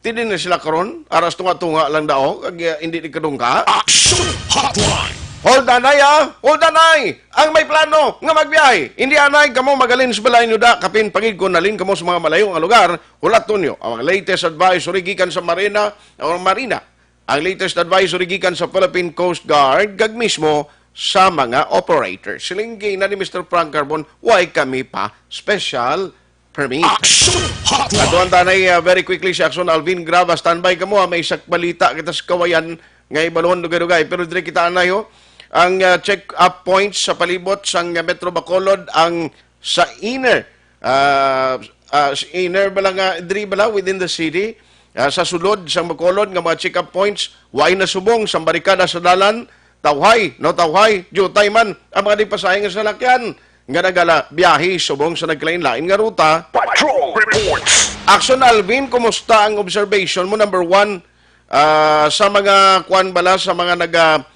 Ti din na sila karon, aras tunga-tunga lang daw, kag, uh, hindi ni kadungka. Action Hotline! Hold anay, ah! Hold anay! Ang may plano nga magbiyahe, hindi anay kamo magalin sa balay nyo da, kapin pagid ko nalin kamo sa mga malayo nga lugar, hulaton nyo ang mga latest advisory gikan sa Marina, o Marina. Ang latest advisory gikan sa Philippine Coast Guard, kag mismo sa mga operator. Siling na ni Mister Frank Carbon, why kami pa special permit. Action Hotline. Ato ang tanay, uh, very quickly si Action Alvin Grava. Standby kamo, ah, may isak balita kita sa Kawayan nga ibalon dugay-dugay. Pero diri kita anay, oh. Ang, uh, check-up points sa palibot sang Metro Bacolod, ang sa inner, uh, uh, sa inner bala nga, diri bala within the city, uh, sa sulod sang Bacolod nga mga check-up points, way na subong sang barikada sa dalan, tawhay, no tawhay, jutay man ang mga di pasahe nga salakyan nga nagala biyahe subong sa nagkalain-lain nga ruta. Patrol Reports. Action Alvin, kumusta ang observation mo, number one, ah, sa mga kuan bala, sa mga naga,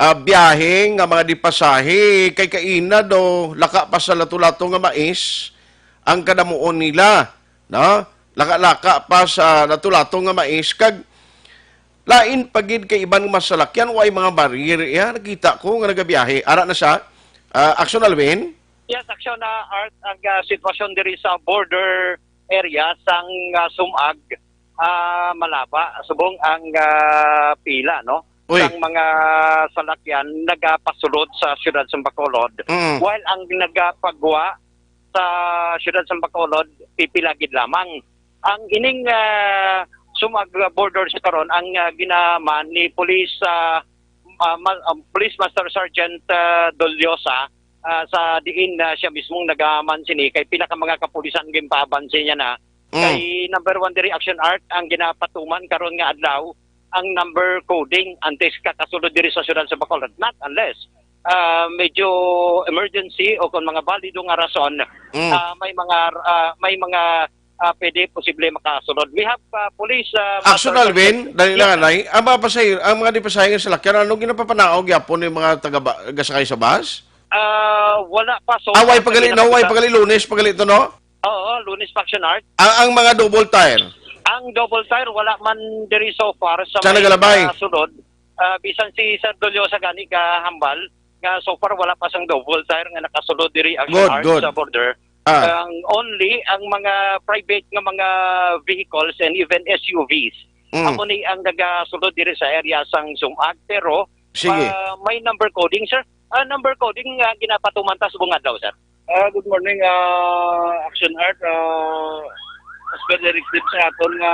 ah, biyahe nga mga di pasahe, kay kaina do laka pa sa lato-lato nga mais ang kadamuon nila, no? Laka-laka pa sa lato-lato nga mais, kag lain pa gid kay iban nga masalakyan, way mga barrier, ya, nakita ko nga nagabiyahe. Ara na siya. Ah, Action Alvin? Yes, Action, ah, Art, ang, ah, sitwasyon diri sa border area sang, ah, Sumag, ah, malaba subong ang, ah, pila, no? Uy. Sang mga salakyan nagapasulod sa siyudad sa Bacolod, Mm. while ang nagapagwa sa siyudad sa Bacolod pipila gid lamang. Ang ining, ah, Sumag border sa karon ang, ah, ginaman ni Police, ah, ah, ma-, ah, Police Master Sergeant, ah, Doliosa, ah, sa diin na siya mismong nagaman sini, kay pila ka mga kapulisan ginpaabanse niya na. Mm. Kay number one diri, Action Art, ang ginapatuman karon nga adlaw, ang number coding antes ka kasulod diri sa siyudad sa Bacolod. Not unless, ah, medyo emergency o kung mga balido nga rason, Mm. ah, may mga, ah, may mga, ah, pwede posible makasulod. We have, ah, police, ah, Action Master Alvin, Sergeant. Dali Yes, lang, sir. Anay. Ang mga pasahero, ang mga di pasahe nga salakyan, ano ginapapanao gyapon ni mga taga ba-, gasakay sa bus? Ah, wala pa. So, Ah, way far, pagali, hindi no? Way nakita. Pagali, Lunes, pagali to, no? Oo, Lunes pa, Action Art. Ang, ang mga double tire? Ang double tire, wala man diri so far sa Sa may, nagalabay? ah, sulod. Ah, bisan si Sir Doliosa gani ka hambal, nga so far wala pa sang double tire nga nakasulod diri, Action Good, Art, good. sa border. Ah. Ang only, ang mga private nga mga vehicles and even S U Vs, Mm. amo ni ang nagasulod diri sa area sang Sumag. Pero, Sige. ah, may number coding, sir. Ah, number coding nga ginapatuman ta subong adlaw, sir. Ah, good morning, ah, Action Art. Ah, as per directive sa aton nga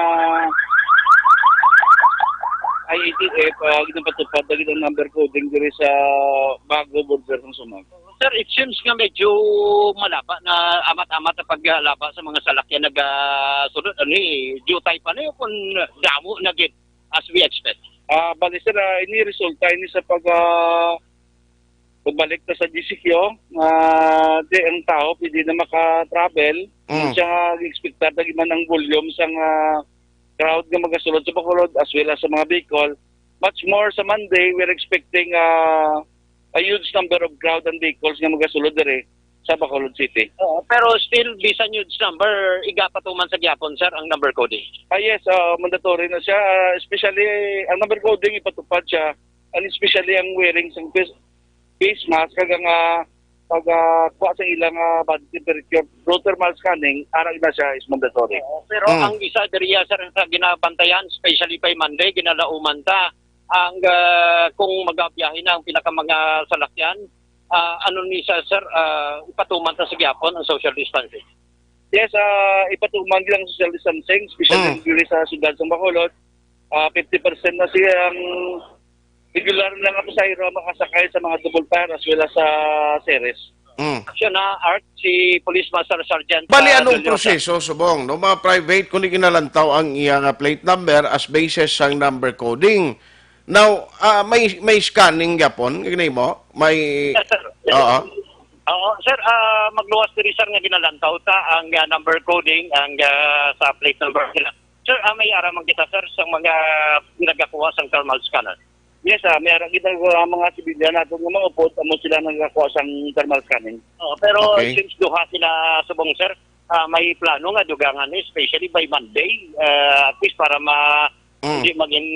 I A T F, ah, ginapatupad na gid ang number coding diri sa Bago border ng Sumag. Sir, it seems nga medyo malaba na amat-amat ang paglaba sa mga salakyan nagasulod. Ano eh, jutay pa na yun kung damo na gid as we expect. Ah, bali, sir, ah, ini resulta ini sa pag, ah, pagbalik ta sa G C Q, ah, di ang tao pwede na maka-travel. Mm. Siya nga, expected na man ang volume sa nga crowd nga magasulod sa Bacolod as well as sa mga vehicle. Much more sa Monday, we're expecting, ah, a huge number of crowd and vehicles nga magasulod diri sa Bacolod City. Oo, pero still, bisan huge number, igapatuman sa gyapon, sir, ang number coding? Ah, yes, ah, mandatory na siya. Ah, especially, ang number coding, ipatupad siya. And especially ang wearing sa face, face mask, kag ang, ah, pag, ah, kuha sa ilang, ah, body temperature through thermal scanning, arang na siya is mandatory. Oo, pero Mm. ang isa diri, sir, sa ginabantayan, especially by Monday, ginalauman ta ang, ah, kung magabiyahe na ang pila ka mga salakyan, ah, ano ni siya, sir, ah, ipatuman ta sa gyapon ang social distancing? Yes, ah, ipatuman lang ang social distancing, especially Mm. diri sa siyudad sa Bacolod. Ah, fifty percent na siya ang regular na nga pasahero ang makasakay sa mga double tire as well as sa series. Mm. Siya na, Art, si Police Master Sergeant, Bali, ah, anong Duliosa. Proseso, subong, no? Mga private, kung di ginalantaw ang iya nga plate number as basis sang number coding. Now, ah, may, may scanning gyapon, gani mo? May Yes, sir. Yes, Oo. sir. Oo, sir, ah, magluwas diri, sir, nga ginalantaw ta ang, ah, number coding, ang, ah, sa plate number nila. Sir, ah, may ara man kita, sir, sa mga nagakuha sang thermal scanner. Yes, ah, may ara kita, ah, mga sibilyan nato nga mga upod, amo sila nagakuha sang thermal scanning. Oo, pero Okay. since duha sila subong, sir, ah, may plano nga dugangan, especially by Monday, ah, at least para ma-, Mm. hindi maging,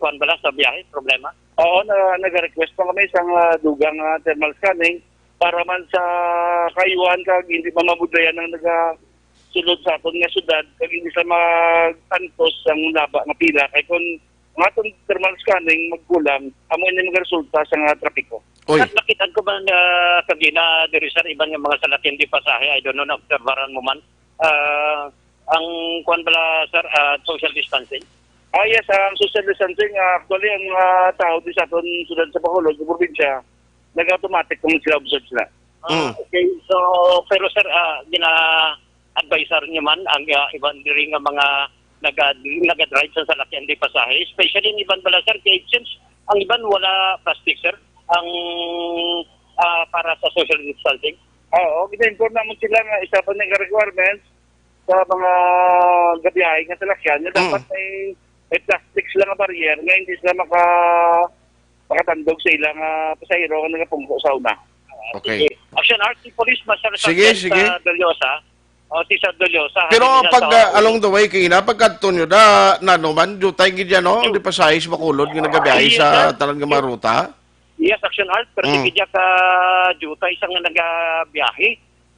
kuwan bala, sa biyahe, problema. Oo, na, nag-request pa kami sa, ah, dugang, ah, thermal scanning para man sa kaayuhan kag hindi mamabudlayan ang nagasulod sa aton nga syudad kag hindi sila mag-antos sang laba nga pila. Kay kung ang aton thermal scanning magkulang, amo ini magaresulta sa nga trapiko. Oy. At nakita ko man, ah, kagina diri sa iban nga mga salakyan di pasahe, I don't know, naobserbaran mo man. Ah, ang kuwan bala, sir, ah, social distancing? Ah, yes, ang social distancing, ah, actually, ang, ah, tao di sa aton syudad sa Bacolod, sa probinsya, nag-automatic kung sila observe sila. Ah, Mm. okay. So, pero sir, ah, gina-advisar niyo man ang, ah, iban diri nga mga naga-, naga-drive sa salakyan di pasahe, especially ang iban bala, sir, kay since ang iban wala plastic, sir, ang, ah, para sa social distancing. Oo, gina-inform naman sila nga isa pa nga requirements sa mga gabiyahe nga salakyan nga Mm. dapat may, may plastic sila nga barrier nga hindi sila maka-, makatandog sa ilang, ah, pasahero nga nagapungko sa una. Okay. Sige. Action Art, si Police Master Sige, Sergeant, sige. ah, Bellosa. O, si Sir Bellosa, Pero ang sa pag, ah, along the way, kay na, pagkadto nyo, da, na naman, jutay gid yan, no? Ju- Di pasahe sa Bacolod nga nagabiyahe Yes, sa sir. tanan nga mga ruta? Yes, Action Art, pero Mm. sige, ka jutay sa nga nagabiyahe.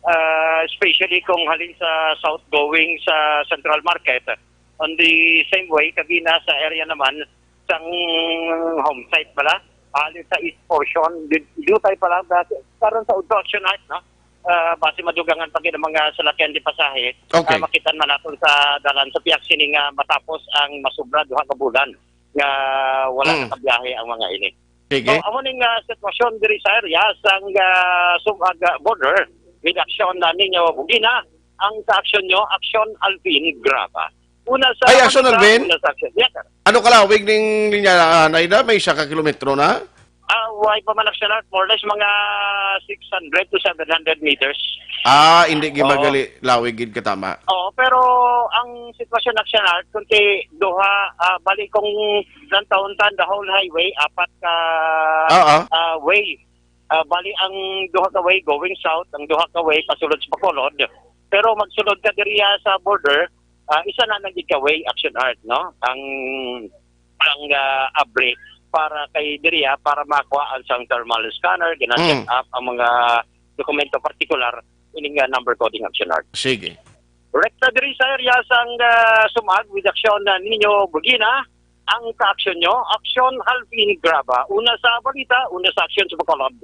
Ah, especially kung halin sa south going sa Central Market. On the same way, kagina sa area naman, sang home site bala, halin sa east portion, di-, jutay pala, dati, karon sa Udto Action Art, no? Ah, base madugangan pa gid ang mga salakyan di pasahe, Okay. ah, makitan man naton sa dalan sa pihak sini nga matapos ang masubra duha ka bulan nga wala Mm. nakabiyahe ang mga ini. Sige. So, amo ning, ah, sitwasyon diri sa area sang, ah, Sumag, ah, border with aksyon na ninyo bugina ang sa aksyon nyo, aksyon Alvin Graba. Una sa Ay, aksyon, Alvin? Una sa aksyon. Yes, sir. Ano kalawig ning linya, ah, Naida? May isa ka kilometro na? Ah, way pa man, aksyon, more or less mga six hundred to seven hundred meters. Ah, hindi Oo. gimagali lawig gid katama. Oo, pero ang sitwasyon, aksyon, Art, kung ti duha, ah, bali kung lantaw-an the whole highway, apat ka, Oo. ah, way. Ah, bali ang duha ka way going south, ang duha ka way pasulod sa Bacolod. Pero magsulod ka diriya sa border, ah, isa na lang gid ka way, aksyon, Art, no? Ang, ang, ah, abri para kay diriya para makuha ang sang thermal scanner, gina-check Mm. up ang mga dokumento partikular, ining, ah, number coding, aksyon, Art. Sige. Rekta diri sa area sang, ah, Sumag with aksyon na ninyo bugina ang kaaksyon nyo. Aksyon Alvin Graba. Una sa balita, una sa aksyon sa Bacolod.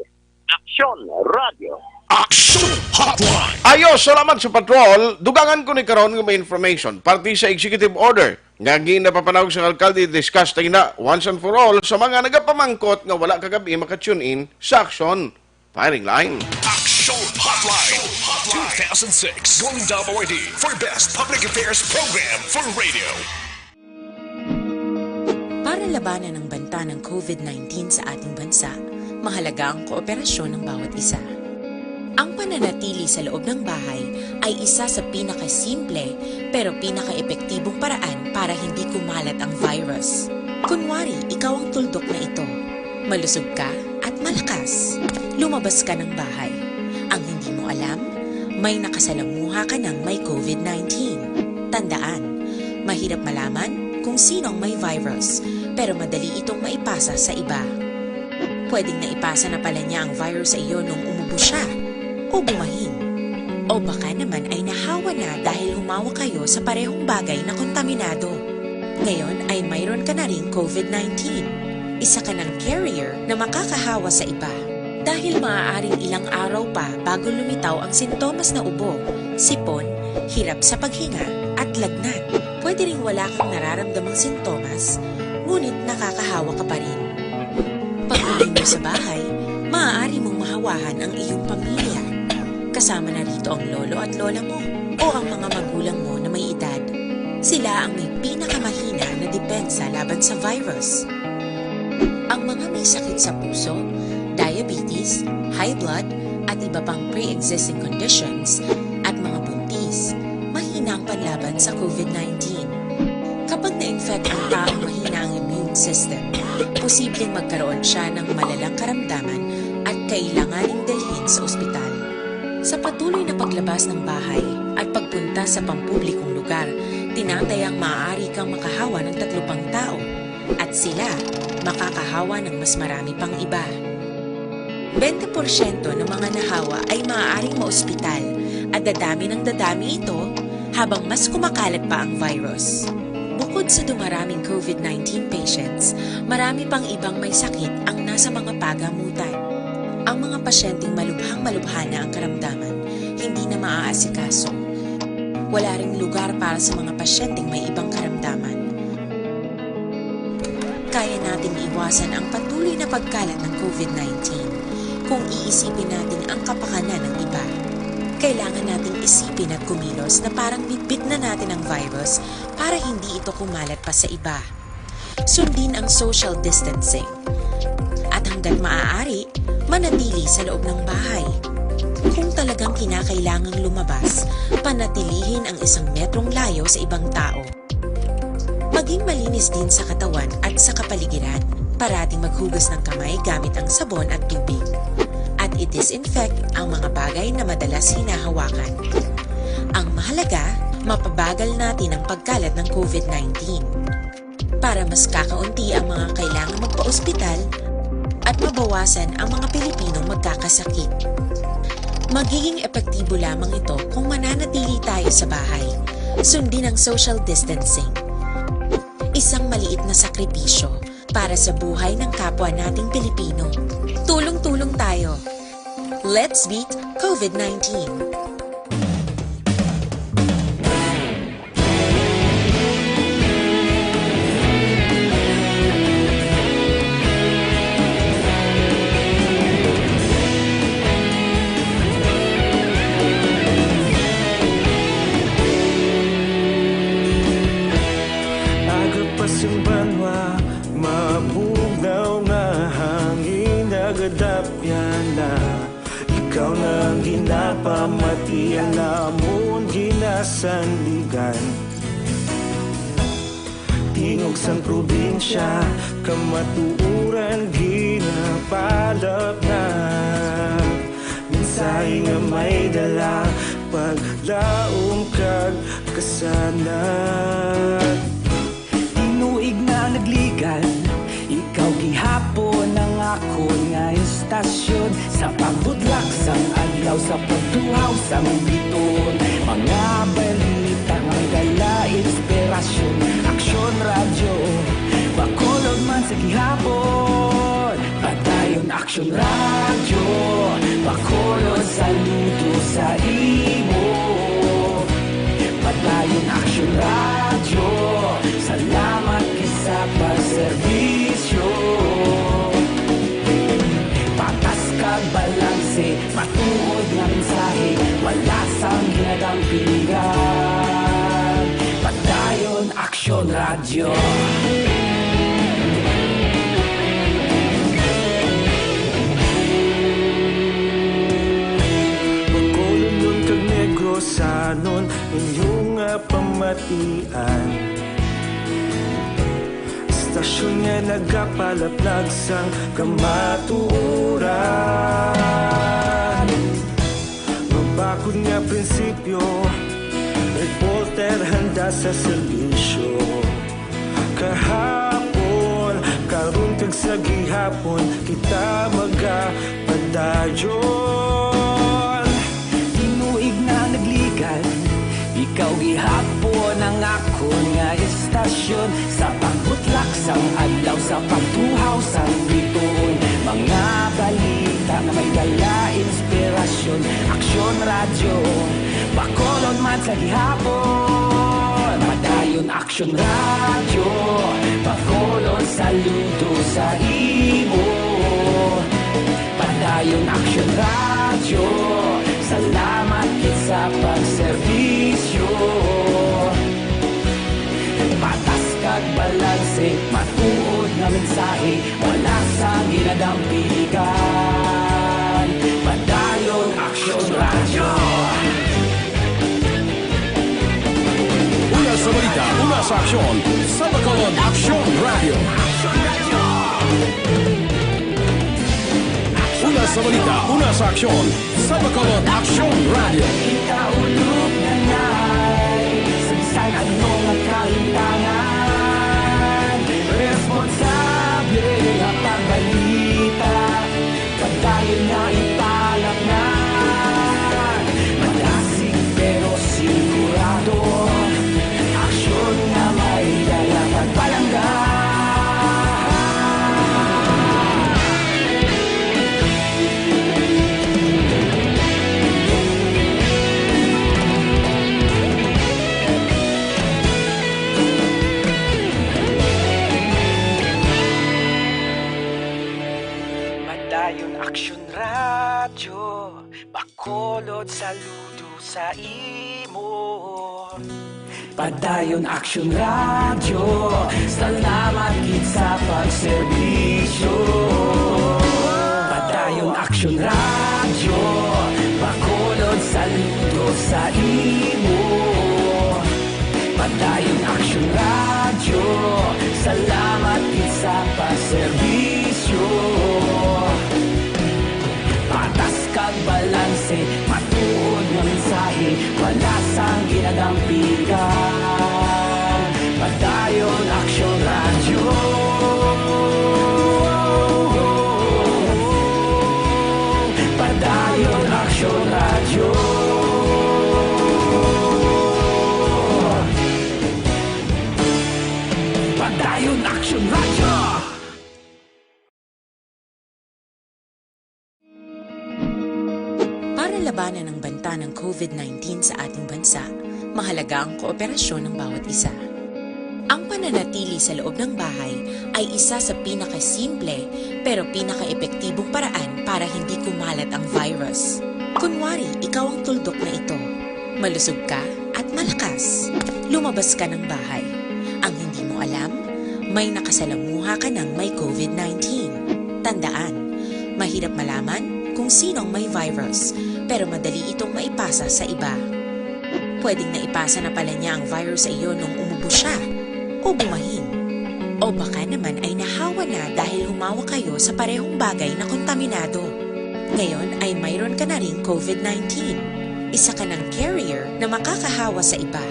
Aksyon Radio. Action Hotline. Ayo, salamat sa patrol. Dugangan ko ni karon nga may information. Parte sa executive order nga ginapapanawag sa alkalde, discuss tayo na once and for all sa mga nagapamangkot nga wala kagabi maka-tune in sa aksyon. Firing line. Action Hotline. Two thousand six Golden Dove Awardee for Best Public Affairs Program for Radio. Para labanan ang banta ng covid nineteen sa ating bansa, mahalaga ang kooperasyon ng bawat isa. Ang pananatili sa loob ng bahay ay isa sa pinakasimple pero pinakaepektibong paraan para hindi kumalat ang virus. Kunwari, ikaw ang tuldok na ito. Malusog ka at malakas. Lumabas ka ng bahay. Ang hindi mo alam, may nakasalamuha ka ng may covid nineteen. Tandaan, mahirap malaman kung sino ang may virus, pero madali itong maipasa sa iba. Pwedeng naipasa na pala niya ang virus sa iyo nung umubo siya o bumahin. O baka naman ay nahawa na dahil humawa kayo sa parehong bagay na kontaminado. Ngayon ay mayroon ka na ring covid nineteen. Isa ka ng carrier na makakahawa sa iba. Dahil maaaring ilang araw pa bago lumitaw ang sintomas na ubo, sipon, hirap sa paghinga, at lagnat. Pwede ring wala kang nararamdamang sintomas, ngunit nakakahawa ka pa rin. Pag-uwi mo sa bahay, maaari mong mahawahan ang iyong pamilya. Kasama na rito ang lolo at lola mo o ang mga magulang mo na may edad. Sila ang may pinakamahina na depensa laban sa virus. Ang mga may sakit sa puso, diabetes, high blood, at iba pang pre-existing conditions, at mga buntis, mahina ang panlaban sa covid nineteen. Kapag na-infect ang taong mahina ang immune system, posibleng magkaroon siya ng malalang karamdaman at kailanganing dalhin sa ospital. Sa patuloy na paglabas ng bahay at pagpunta Ta sa pampublikong lugar, tinatayang maaari kang makahawa ng tatlo pang tao, at sila makakahawa ng mas marami pang iba. Bente porsyento ng mga nahawa ay maaaring maospital, at dadami ng dadami ito habang mas kumakalat pa ang virus. Bukod sa dumaraming COVID nineteen patients, marami pang ibang may sakit ang nasa mga pagamutan. Ang mga pasyenteng malubhang-malubha na ang karamdaman, hindi na maaasikaso. Wala ring lugar para sa mga pasyenteng may ibang karamdaman. Kaya nating iwasan ang patuloy na pagkalat ng COVID nineteen kung iisipin natin ang kapakanan ng iba. Kailangan nating isipin at kumilos na parang bitbit na natin ang virus para hindi ito kumalat pa sa iba. Sundin ang social distancing. At hanggat maaari, manatili sa loob ng bahay. Kung talagang kinakailangang lumabas, panatilihin ang isang metrong layo sa ibang tao. Maging malinis din sa katawan at sa kapaligiran. Parating maghugas ng kamay gamit ang sabon at tubig. At i-disinfect ang mga bagay na madalas hinahawakan. Ang mahalaga, mapabagal natin ang pagkalat ng COVID nineteen. Para mas kakaunti ang mga kailangang magpa-ospital at mabawasan ang mga Pilipinong magkakasakit. Magiging epektibo lamang ito kung mananatili tayo sa bahay. Sundin ang social distancing. Isang maliit na sakripisyo para sa buhay ng kapwa nating Pilipino. Tulong-tulong tayo. Let's beat COVID nineteen. Aga pa sing banwa, mabugnaw nga hangin nagadapyan na. Ikaw na ang ginapamatian namon ginasandigan. Tingog sang probinsya, kamatuoran ginapalapnag. Mensahe nga may dala, paglaom kag kasanag. Tinuig na nagligan, ikaw gihapon ang akon nga istasyon. Sa pagbutlak sang adlaw, sa pagtuhaw sang bituon, mga balita nga dala inspirasyon. Aksyon Radyo, Bacolod man sa gihapon. Padayon Aksyon Radyo, Bacolod, saludo sa imo. Padayon Aksyon Radyo, salamat gid sa pagserbisyo. Patas kag balanse, matuod nga mensahe, wala sang ginadampigan. Padayon Aksyon Radyo. Bacolodnon kag Negrosanon, inyo nga pamatian. Istasyon nga nagapalapnag sang kamatuoran. Mabakod nga prinsipyo, reporter handa sa serbisyo. Kahapon, karon kag sa gihapon, kita magapadayon. Tinuig na nagligan, ikaw gihapon ang akon nga istasyon. Sa pagbutlak sang adlaw, sa pagtuhaw sang bituon, mga balita nga may dala inspirasyon. Aksyon Radyo, Bacolod man sa gihapon. Padayon Aksyon Radyo, Bacolod, saludo sa imo. Padayon Aksyon Radyo, salamat gid sa pagserbisyo. Patas kag balanse, matuod nga mensahe, wala sang ginadampigan. Padayon Aksyon Radyo. Una sa balita, una sa aksyon, sa Bacolod Aksyon Radyo. Una sa balita, una sa aksyon, sa Bacolod Aksyon Radyo. Kita ulog na na. Saludo sa imo. Padayon Action Radio, salamat gid sa pagserbisyo. Padayon Action Radio, Bacolod, saludo sa imo. Padayon Action Radio, salamat gid sa pagserbisyo. Patas kag balanse, matuod nga mensahe, wala sang ginadampigan. Padayon Action Radio. Padayon Action Radio. Padayon Action Radio. Para labanan ang banta ng COVID nineteen sa ating bansa, mahalaga ang kooperasyon ng bawat isa. Ang pananatili sa loob ng bahay ay isa sa pinakasimple pero pinakaepektibong paraan para hindi kumalat ang virus. Kunwari, ikaw ang tuldok na ito. Malusog ka at malakas. Lumabas ka ng bahay. Ang hindi mo alam, may nakasalamuha ka ng may COVID nineteen. Tandaan, mahirap malaman kung sino ang may virus, pero madali itong maipasa sa iba. Pwedeng naipasa na pala niya ang virus sa iyo nung umubo siya o bumahin. O baka naman ay nahawa na dahil humawa kayo sa parehong bagay na kontaminado. Ngayon ay mayroon ka na ring COVID nineteen. Isa ka ng carrier na makakahawa sa iba.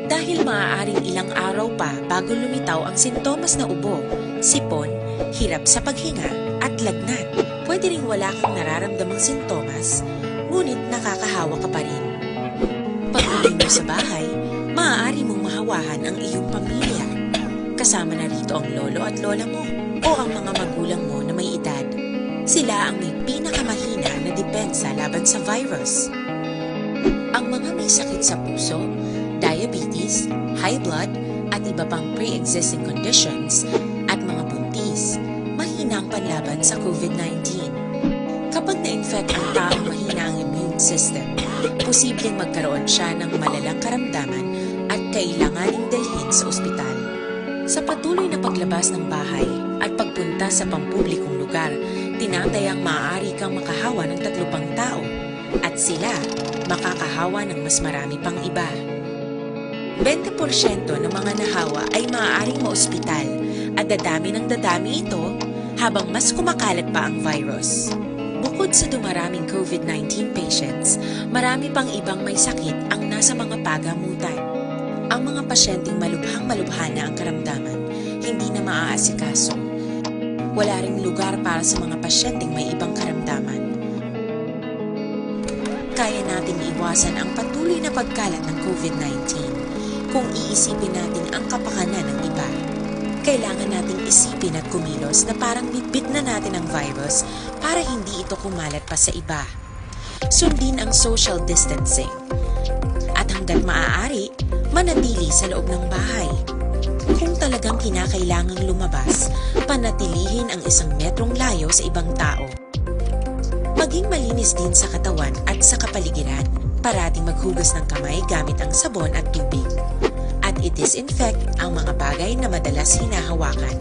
Dahil maaaring ilang araw pa bago lumitaw ang sintomas na ubo, sipon, hirap sa paghinga, at lagnat. Pwede ring wala kang nararamdamang sintomas, ngunit nakakahawa ka pa rin. Pag-uwi mo sa bahay, maaari mong mahawahan ang iyong pamilya. Kasama na rito ang lolo at lola mo o ang mga magulang mo na may edad. Sila ang may pinakamahina na depensa laban sa virus. Ang mga may sakit sa puso, diabetes, high blood, at iba pang pre-existing conditions, at mga buntis, mahina ang panlaban sa COVID nineteen. Kapag na-infect ang taong mahina ang immune system, posibleng magkaroon siya ng malalang karamdaman at kailanganing dalhin sa ospital. Sa patuloy na paglabas ng bahay at pagpunta sa pampublikong lugar, tinatayang maaari kang makahawa ng tatlo pang tao at sila makakahawa ng mas marami pang iba. Bente porsyento ng mga nahawa ay maaaring maospital at dadami ng dadami ito habang mas kumakalat pa ang virus. Bukod sa dumaraming COVID nineteen patients, marami pang ibang may sakit ang nasa mga pagamutan. Ang mga pasyenteng malubhang-malubha na ang karamdaman, hindi na maaasikaso. Wala ring lugar para sa mga pasyenteng may ibang karamdaman. Kaya nating iwasan ang patuloy na pagkalat ng COVID nineteen kung iisipin natin ang kapakanan ng iba. Kailangan nating isipin at kumilos na parang bitbit na natin ang virus para hindi ito kumalat pa sa iba. Sundin ang social distancing. At hanggat maaari, manatili sa loob ng bahay. Kung talagang kinakailangang lumabas, panatilihin ang isang metrong layo sa ibang tao. Maging malinis din sa katawan at sa kapaligiran. Parating maghugas ng kamay gamit ang sabon at tubig. At i-disinfect ang mga bagay na madalas hinahawakan.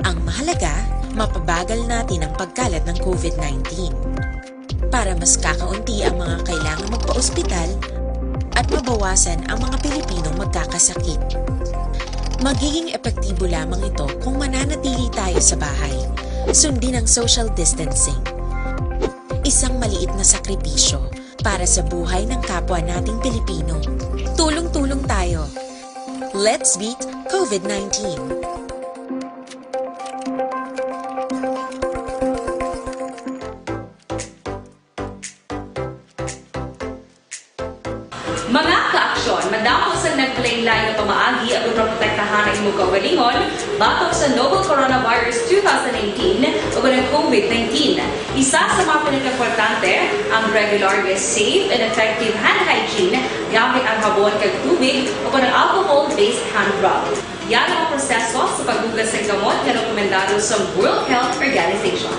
Ang mahalaga, mapabagal natin ang pagkalat ng COVID nineteen. Para mas kakaunti ang mga kailangang magpaospital at mabawasan ang mga Pilipinong magkakasakit. Magiging epektibo lamang ito kung mananatili tayo sa bahay. Sundin ang social distancing. Isang maliit na sakripisyo para sa buhay ng kapwa nating Pilipino. Tulong-tulong tayo. Let's beat COVID nineteen. Mga ka-aksyon, madamo sang naglain-lain nga pamaagi aron maprotektahan ang imong kaugalingon batok sa novel coronavirus two thousand nineteen ug ang COVID nineteen. Isa sa mga pinakaimportante ang regular nga safe and effective hand hygiene gamit ang habon kag tubig o ang alcohol-based hand rub. Yan ang proseso sa paghugas sa kamot nga rekomendado sa World Health Organization.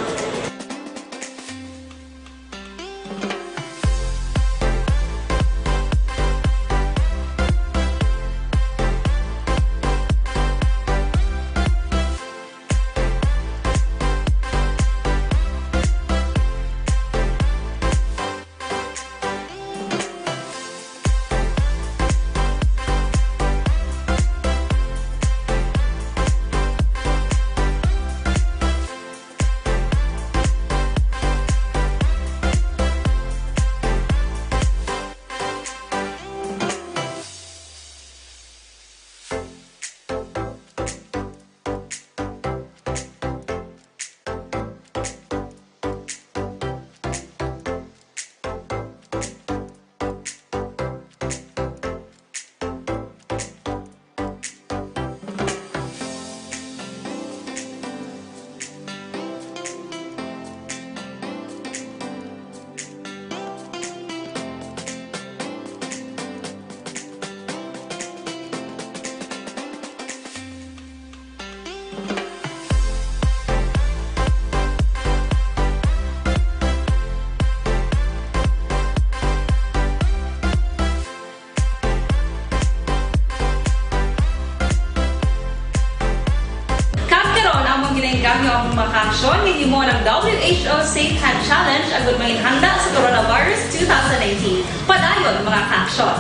Ang mga kaaksyon, hinimo ng W H O Safe Hand Challenge agud manginhanda sa Coronavirus two thousand nineteen. Padayon, mga kaaksyon.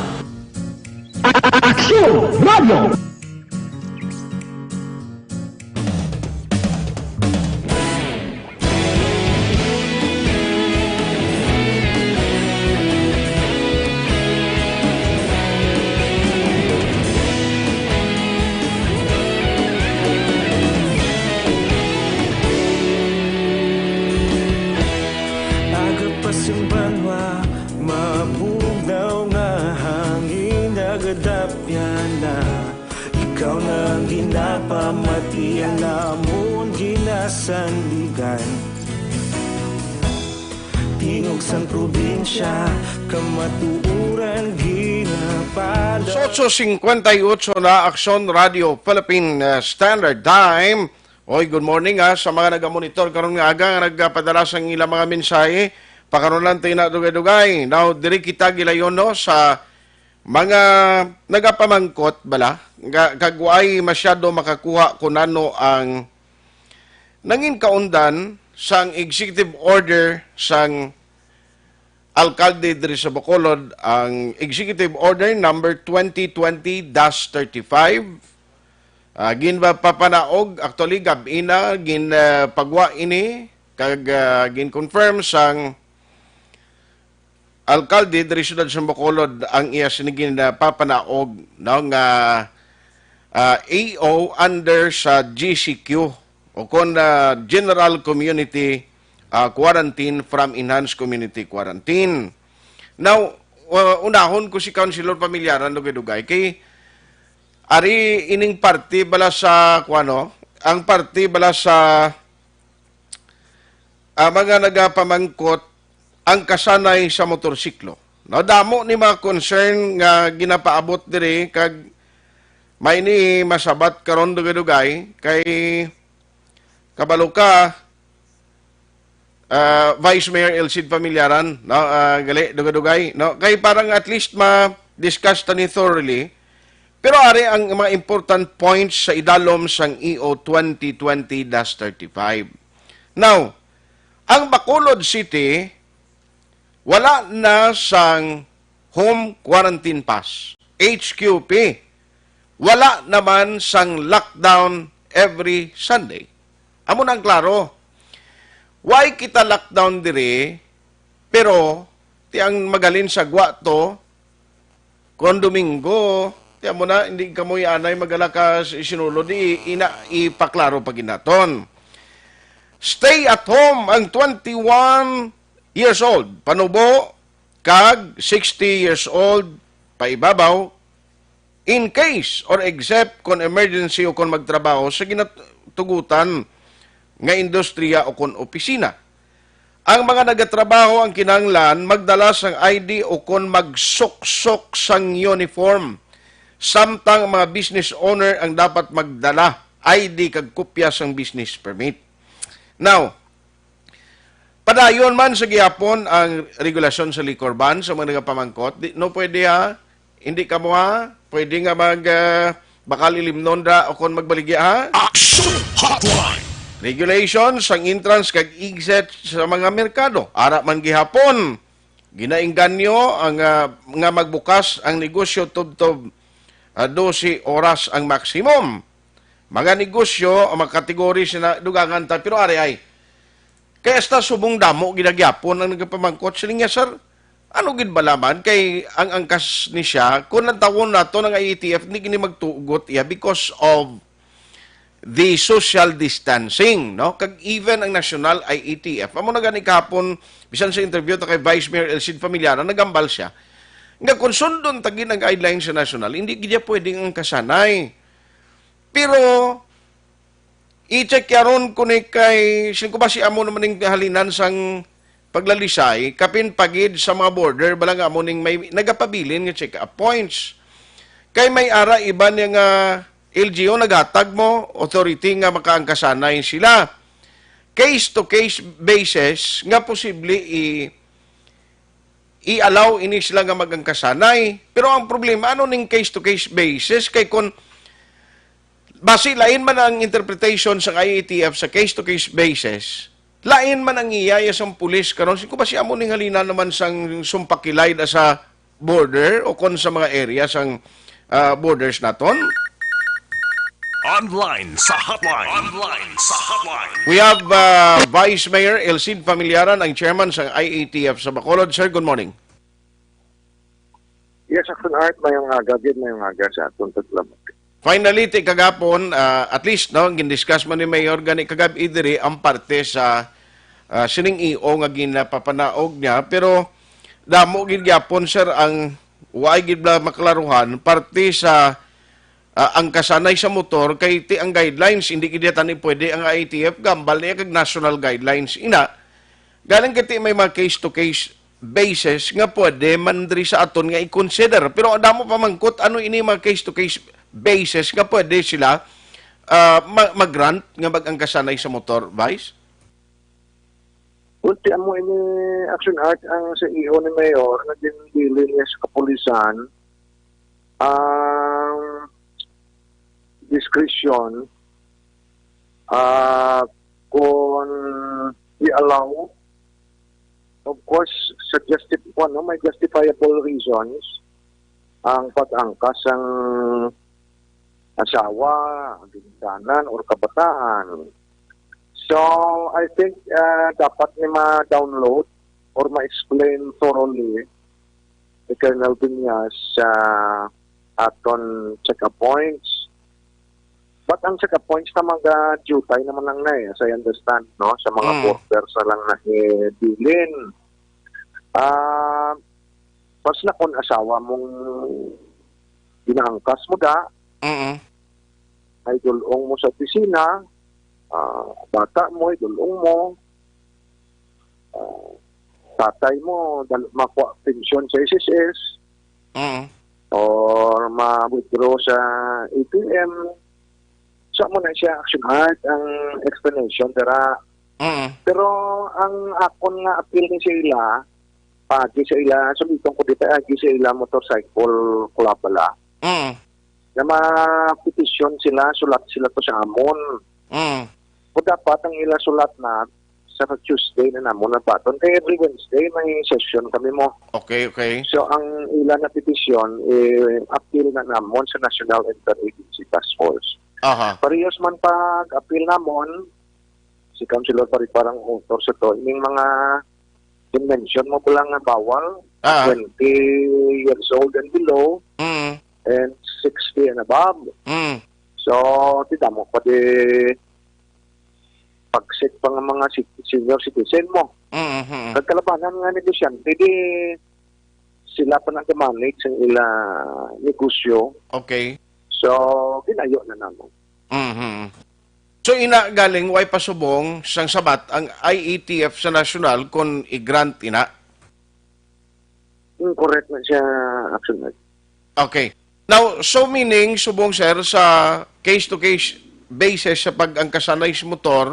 Aksyon Radio! Aga pa sing banwa, mabugnaw nga hangin, nagadapyan na. Ikaw na ang ginapamati, ang namon ginasandigan. Tingog sang probinsya, kamatuoran ginapala. Alas otso cincuenta y ocho na, Aksyon Radio Philippine, uh, Standard Time. Oy, good morning, ah, sa mga nagamonitor karon nga aga nga nagpadala sang ilang mga mensahe. Pakaron lang tayo na dugay-dugay. Now, diri kita gilayon, no, sa mga nagapamangkot bala, nga, kag waay masyado makakuha kung ano ang nangin kaundan sang executive order sang alkalde diri sa Bacolod, ang Executive Order number twenty twenty dash thirty-five. Ah, ginpapanaog, actually, gab-i na, gin, ah, pagwa ini, kag, ah, gin-confirm sang alkalde diri siyudad sa Bacolod ang iya sini ginpapanaog, no, nga, ah, A O under sa G C Q, o kon, ah, General Community, ah, Quarantine from Enhanced Community Quarantine. Now, uh, unahon ko si Councilor Pamilyaran dugay-dugay kay ari ining parte bala sa, kuwano, ang parte bala sa, ah, mga nagapamangkot ang kasanay sa motorsiklo. No, damo ni mga concern nga ginapaabot diri, kag may ni masabat karon dugay-dugay kay kabalo ka, ah, Vice Mayor Elcid Familiaran, no, ah, gali, dugay-dugay, no, kay parang at least ma-discuss ta ni thoroughly. Pero ari ang mga important points sa idalom sang E O twenty twenty dash thirty-five. Now, ang Bacolod City wala na sang home quarantine pass, H Q P. Wala naman sang lockdown every Sunday. Amo na ang klaro. Why kita lockdown diri, pero ti ang magalin sa gwa to, kon Domingo, ti amo na, hindi kamo anay magalakas isinulod, di ina ipaklaro pa ginaton. Stay at home ang twenty-one years old, panubo, kag sixty years old paibabaw, in case or except kon emergency o kon magtrabaho sa ginatugutan nga industriya o kon opisina. Ang mga nagatrabaho ang kinahanglan magdala sang I D o kon magsuksok sang uniform, samtang ang mga business owner ang dapat magdala I D kag kopya sang business permit. Now, padayon man sa gihapon ang regulasyon sa liquor ban sa mga nagapamangkot. Di, no, pwede ha? Hindi kamo ha? Pwede nga mag, ah, bakal ilimnon ra o kon magbaligya ha? Action Hotline! Regulation sang entrance kag exit sa mga merkado. Ara man gihapon, ginaengganyo ang, ah, nga magbukas ang negosyo tubtob, ah, dose oras ang maximum. Mga negosyo, ang mga kategori sina dugangan ta, pero ari ay. Kay hasta subong damo ginagyapon ang nagapamangkot sila nga, "Sir, ano gid bala man kay ang angkas ni siya, kung lantawon nato ang I A T F, hindi gini magtugot iya because of the social distancing," no? Kag even ang national I A T F. Amo na gani kahapon, bisan sa interview ta kay Vice Mayor Elcid Familiaran, nagambal siya nga kung sundon ta gid ang guidelines sa national, hindi gid niya pwedeng angkasanay. Pero i-check yaron ko ni kay, sin ko ba si amo naman ning halinan sang paglalisay, kapin pagid sa mga border, bala nga amo ning may nagapabilin nga check-up points. Kay may ara iban niya nga L G U naghatag mo authority nga makaangkasanay sila. Case to case basis nga posible i i-allow ini sila nga magangkasanay. Pero ang problema, ano ning case-to-case basis? Kay kung Basi lain man ang interpretation sang I A T F sa case-to-case basis, lain man ang iya sang pulis karon. Sin ko ba siya mo ning halina naman sang sumpakilay da sa border o kon sa mga area sang, ah, borders naton? Online sa hotline. Online sa hotline. We have, uh, Vice Mayor Elcid Familiaran, ang chairman sang I A T F sa Bacolod. Sir, good morning. Yes, Action Art, mayong aga gid, mayong aga sa atong taglamat. Finally, ti kagapon, ah, at least, no, gindiscuss man ni Mayor gani kagab-i diri ang parte sa, ah, sining E O nga ginapapanaog niya, pero damo gid gyapon, sir, ang waay gid bala maklaruhan parte sa, ah, ang kasanay sa motor kay ti ang guidelines, hindi gid tani pwede ang I A T F gambal niya kag national guidelines. Ina, galing kay ti may mga case-to-case basis nga pwede man diri sa aton nga i-consider. Pero ang damo pamangkot, ano ini mga case-to-case basis nga pwede sila, ah, ma-, mag-grant nga mag-angkasanay sa motor, Vice? Ulti amo ini, Action Art, ang sa E O ni Mayor nga ginbilin niya sa kapulisan ang discretion, ah, kung i-allow, of course, sa justi-, kung ano, may justifiable reasons ang pag-angkas ang asawa, ginikanan, or kabataan. So, I think, ah, dapat ni ma-download or ma-explain thoroughly ni Colonel Viñas sa aton check-up points. But ang check-up points na mag-, ah, dutay naman lang na eh, as I understand, no? Sa mga Mm. borders na lang na ibilin. Ah, pas na kung asawa mong ginaangkas mo da, Mm. ay dulong mo sa opisina, ah, bata mo, ay dulong mo, ah, tatay mo, dal-, makuha pensyon sa S S S, Mm. or ma-withdraw sa A T M. So, mo na siya, Action Art, ang explanation, dara. Mm. Pero ang akon nga appeal ni sa ila, pagi sa ila, suliton ko dito, agi sa ila motorcycle club bala. Mm. Na mapetisyon sila, sulat sila to sa amon. Mm. Kung dapat ang ila sulat na sa Tuesday na namon nagbaton. Kay every Wednesday may session kami mo. Okay, okay. So, ang ila na petisyon, eh, appeal na namon sa National Interagency Task Force. Aha. Parehas man pag-appeal namon, si Councilor Pariparang author sa to, ining mga mention mo pala nga bawal, Ah. twenty years old and below, Mm. and sixty and above. Mm. So, kita mo, pwede pagsik pa nga mga si-, senior citizen mo. Mm, mm. Kag kalabanan nga negosyante, di sila pa nagamanig sa ila negosyo. Okay. So, ginayo na namo. Mhm. So, ina galing, way pasubong sang sabat ang I A T F sa nasyonal kon i-grant ina? Mm, correct na siya, Action Art. Okay. Now, so meaning, subong, sir, sa case-to-case basis sa pag-angkasanay sa motor,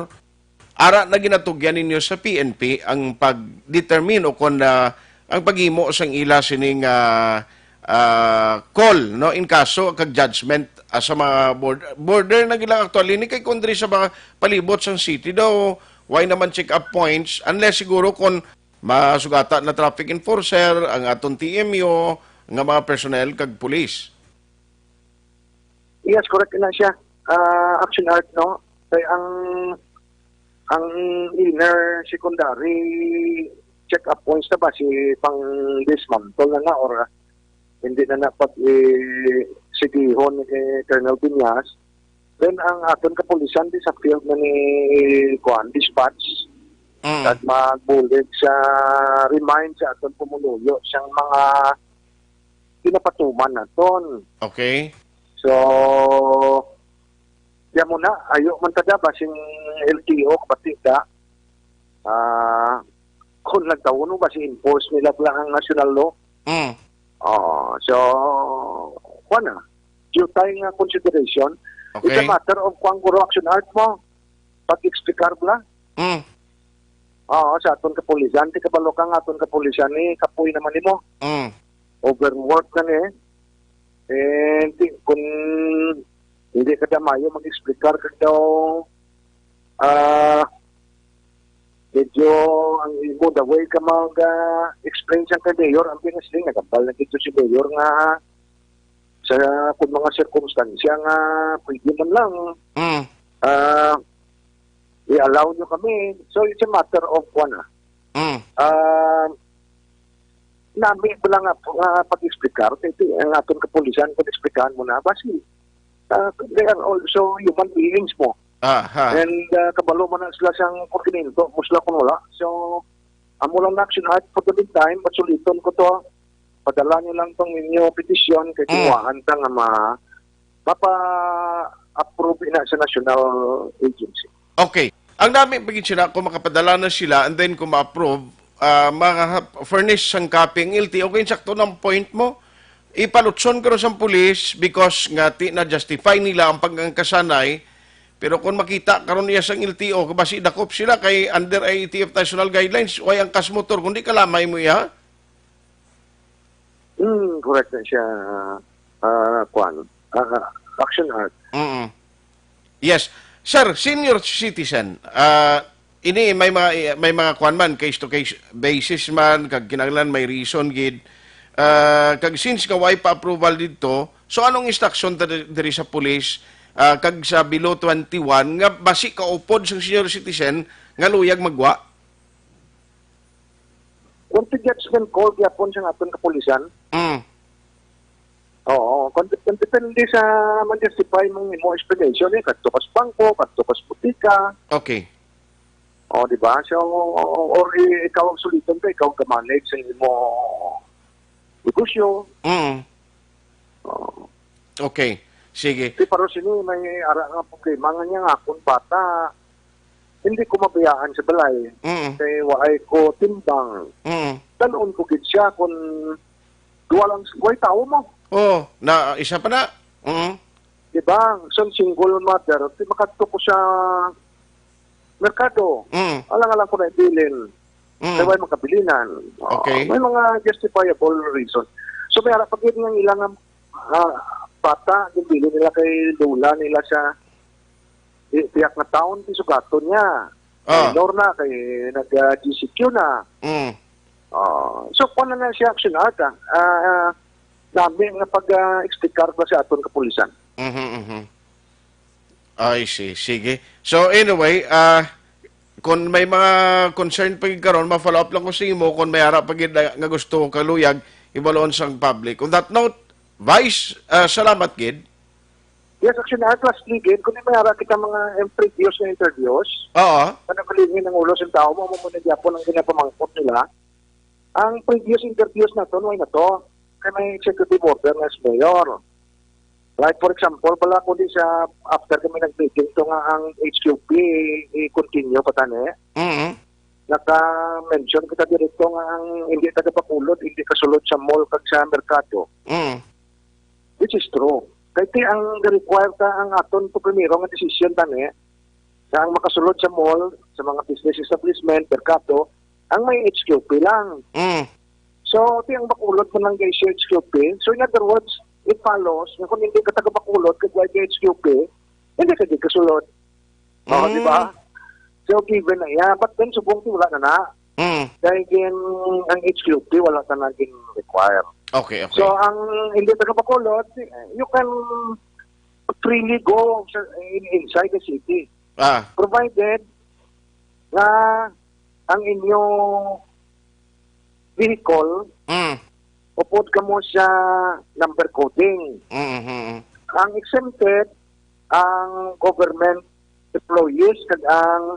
ara na ginatugyan ninyo sa P N P ang pag-determine o kon, ah, ang paghimo sang ila sining, ah, ah, call, no, in kaso kag judgment, ah, sa mga board-, border na gila actually ni kay kundri sa mga palibot sang city daw, why naman check-up points unless siguro kon masugata na traffic enforcer, ang aton T M U, nga mga personnel kag pulis. Yes, correct na siya. Ah, Action Art, no? Kay ang, ang inner secondary check-up points na ba si pang dismantle na nga or hindi na na pag, eh, sigihon ni Colonel Viñas? Then ang aton kapulisan di sa field na ni kuan, dispatch. Mm. At magbulig sa remind sa aton pumuluyo siyang mga pinapatuman naton. Okay. So, diya mo na, ayo man tada ba sing L T O, kapatid da? Ah, kung nagtawon mo ba si enforce nila pala ang national law? Mm. Oh, so, kuwan na. Due time nga consideration. It's a Okay. matter of kuwan, guro, Action Art mo. Pag-explicar bala. Mm. Oo, sa aton kapulisan. Di kabalo ka nga aton kapulisan ni kapoy naman nimo. Mm. Overwork na ni. And di, kung Hindi ka da maayo mag-explicar kag daw, ah, medyo ang imo, the way ka mag, ah, explain sa kay Mayor, ang pinasling, nagambal na dito si Mayor nga sa kung mga sirkumstansya nga pwede man lang, Mm. ah, i-allow nyo kami. So, it's a matter of, kuwan, ah, Mm. ah, nami ko lang nga, nga pag-explicar, kay ti-, ang aton kapulisan, kung explicahan mo na, basi, ah, they are also human beings mo. Aha. And, ah, kabalo man na sila sang koordinamento, mo sila kung wala. So, amo lang na action act for the meantime, but suliton ko to, padala nyo lang tong inyo petisyon kay Mm. kinuhaan ta nga ma-, mapa-approve na sa national agency. Okay. Ang nami pa gid sila, kung makapadala na sila, and then kung ma-approve, ah, ma-furnish sang copy ang L T O, kay sakto ng point mo, ipalutson karon sang pulis because nga ti na-justify nila ang pagkangkasanay, pero kung makita karon niya sang L T O, basi dakop sila kay under I A T F national guidelines, way ang kas motor, kundi kalamay mo iya. Hmm, correct na siya, ah, kwan, ah, action art. Mm. Yes. Sir, senior citizen, ah, ini may mga, may mga kwan man, case to case basis man, kag kinahanglan may reason gid. Ah, kag since nga way pa approval didto, so anong instruction ta di-, diri sa police, ah, kag sa below twenty-one nga basi kaupod sang senior citizen nga luyag magwa? Kung judgment call gyapon sa aton kapulisan, Mm. Oo, kung, kung depende sa man-justify mong imo explanation, eh, kadto ka sa bangko, kadto ka sa butika. Okay. O, di ba? So, or i-, ikaw ang suliton ka, ikaw ang kamanage sa imo negosyo. Mm. Oo. Okay. Sige. Di, pero sini may ara nga problema nga niya nga akon bata. Hindi ko mabayaan sa balay. Mm. Kay waay ko timbang. Mm. Dalon ko gid siya kung duwa lang, way tao mo. Oh, na isa pa na. Mm. Di ba? So, single mother, di makadto ko sa merkado. Mm. Alang-alang ko na ibilin. Mm. Kay way makabilinan. Okay. May mga justifiable reason. So, may ara pa gid nga ilang, ah, bata, ginbilin nila kay lola nila sa i-, tiyak nga taon, ti sugaton niya. Ah. Minor na, kay nag, ah, G C Q na. Mm. Ah, so, kung na siya action ata, ah, ah, nami nga pag, ah, explicar ba sa aton kapulisan? Mhm, mhm. I see. Sige. So, anyway, ah, kung may mga concern pa gid karon, ma-follow up lang ko sa imo. Kung may ara pa gid nga gusto kaluyag, ibalon sang public. On that note, Vice, ah, salamat gid. Yes, actually, at last, Ligid, kung may ara kita mga, em, previous na interviews, Oo. Ano kalimhin ang ulo sa tao mo, mo muna gyapon ang ginapamangkot nila. Ang previous interviews na to, no, na to, kay may executive order na sa mayor. Like, for example, pala ko di sa, after kami nag-meeting to nga ang H Q P, i-continue pa tani. Mm. Naka-mention kita dito nga ang hindi taga Bacolod, hindi kasulod sa mall kag sa merkado. Mm. Which is true. Kay ti ang require ta ang aton to primero nga desisyon tani, sa ang makasulod sa mall, sa mga business establishment, merkado, ang may H Q P lang. Mm. So, ti ang Bacolod man lang gay siya H Q P. So, in other words, it follows nga kung hindi ka taga Bacolod, kag way ka H Q P, hindi ka di kasulod. Oh, Mm. di ba? So, given na iya. But then, subong ti wala na na. Mm. Kay gin, ang H Q P, wala na na gin require. Okay, okay. So, ang hindi taga Bacolod, you can freely go sa, in, inside the city. Ah. Provided nga ang inyo vehicle, Mm. upod kamo sa number coding. Mm, mm, mm. Ang exempted, ang government employees, kag ang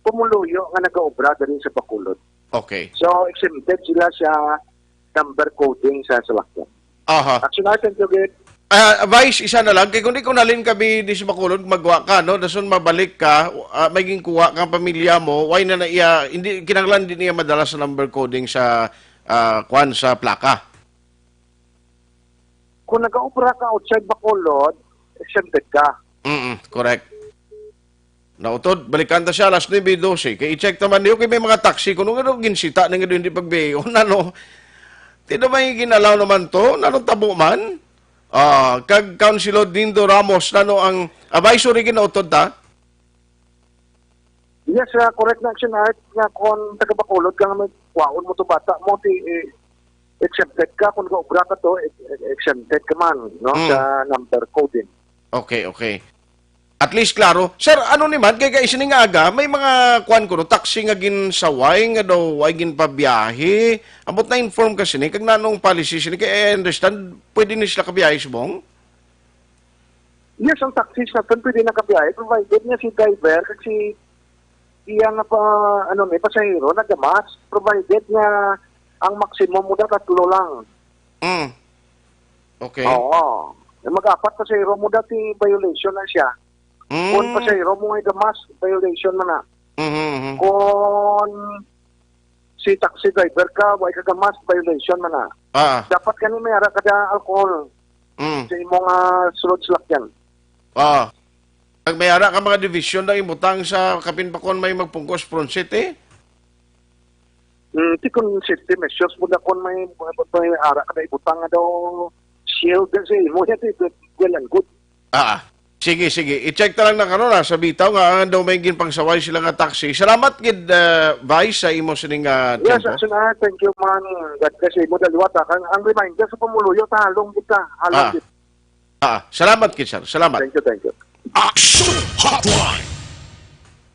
pumuluyo nga nagaobra diri sa Bacolod. Okay. So, exempted sila sa number coding sa salakyan. Aha. Action item, Jugit. Ah, Vice, isa na lang. Kay kung di ko nalin kami di sa Bacolod, magwa ka, no? Dason mabalik ka, ah, may ginkuha kang pamilya mo, why na na iya, hindi, kinahanglan din niya madala sa number coding sa, ah, kwan, sa plaka. Kung nagaobra ka outside Bacolod, exempted ka. Mm, correct. Nautod, balikan ta siya alas nuebe dose. Kay i-check naman niyo kay may mga taxi. Kung ano ginsita na nga doon di pagbiyo, ano? Tino may ginalaw naman to? Nanong tabo man? Ah, kag Councilor Dindo Ramos, nano ang advisory ginautod ta? Yes, ah, correct na, Action Art, nga kung taga Bacolod ka nga may kwaon mo to bata mo, ti, eh, exempted ka. Kung nag-obra ka to, ex-, ex-, exempted ka man, no, Mm. sa number coding. Okay, okay. At least klaro. Sir, ano ni man, kay, kay sini nga aga, may mga kuan kuno, taxi nga ginsaway nga daw ay ginpabiyahe. Ambot na-inform ka sini, kag nanong policy sini, kay I understand, pwede ni sila kabiyahe subong? Yes, ang taxi sa pwede na kabiyahe, provided nga si driver, kag si iya nga pa, ano, may pasahero, nagamask, provided nga ang maximum mo na tatlo lang. Mm. Okay. Oo. Yung mag-apat pasahero mo dati, violation na siya. Mm. Kung pasahero mo nga gamask, violation man na. Mhm, mhm. Kung si taxi driver ka, wa ka gamask, violation man na. Ah. Dapat kani may ara ka da alcohol Mm. sa imong, ah, sulod salakyan. Ah. Kag may ara ka mga division na ibutang sa kapin pa kon may magpungkos front seat, eh? Mm, ti kon safety measures mo na kon may, may, may ara ka na ibutang nga daw shield sa imo, yan, ti, well and good. Ah, ah. Sige, sige. I-check ta lang na karon, ah, sa bitaw nga, ah, daw may ginpangsaway sila nga taxi. Salamat gid, ah, Vice, sa imo sining, ah, Yes, tiyempo. Action Art. Thank you, man. God bless imo daliwat, ah. Ang, ang reminder sa pumuluyo, talong kita. Halong Ah. kita. Ah, salamat gid, sir. Salamat. Thank you, thank you. Action Hotline.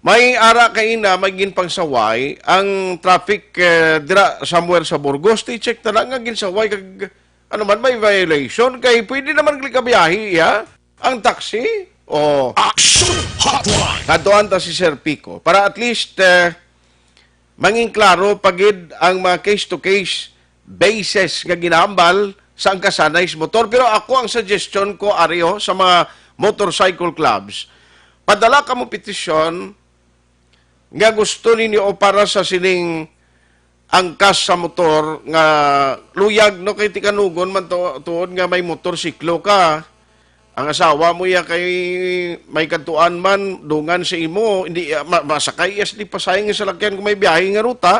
May ara kaina, may ginpangsaway ang traffic, eh, dira somewhere sa Burgos. Ti check ta lang nga ginsaway kag ano man, may violation. Kay pwede naman gali kabiyahe, iya, ang taxi. O Action Hotline. Kadtuan ta si Sir Pico. Para at least, eh, mangin klaro pa gid ang mga case-to-case basis nga ginahambal sa angkasanay sa motor. Pero ako ang suggestion ko, Ario, sa mga motorcycle clubs, padala kamo petisyon nga gusto ninyo o para sa sining angkas sa motor nga luyag, no, kay tikanugon man to, tuod nga may motorsiklo ka. Ang asawa mo ya kay may kadtuan man, dungan sa imo, hindi, ah, ma-, masakay iya sa di pasahing nga salakyan kung may biyahe nga ruta,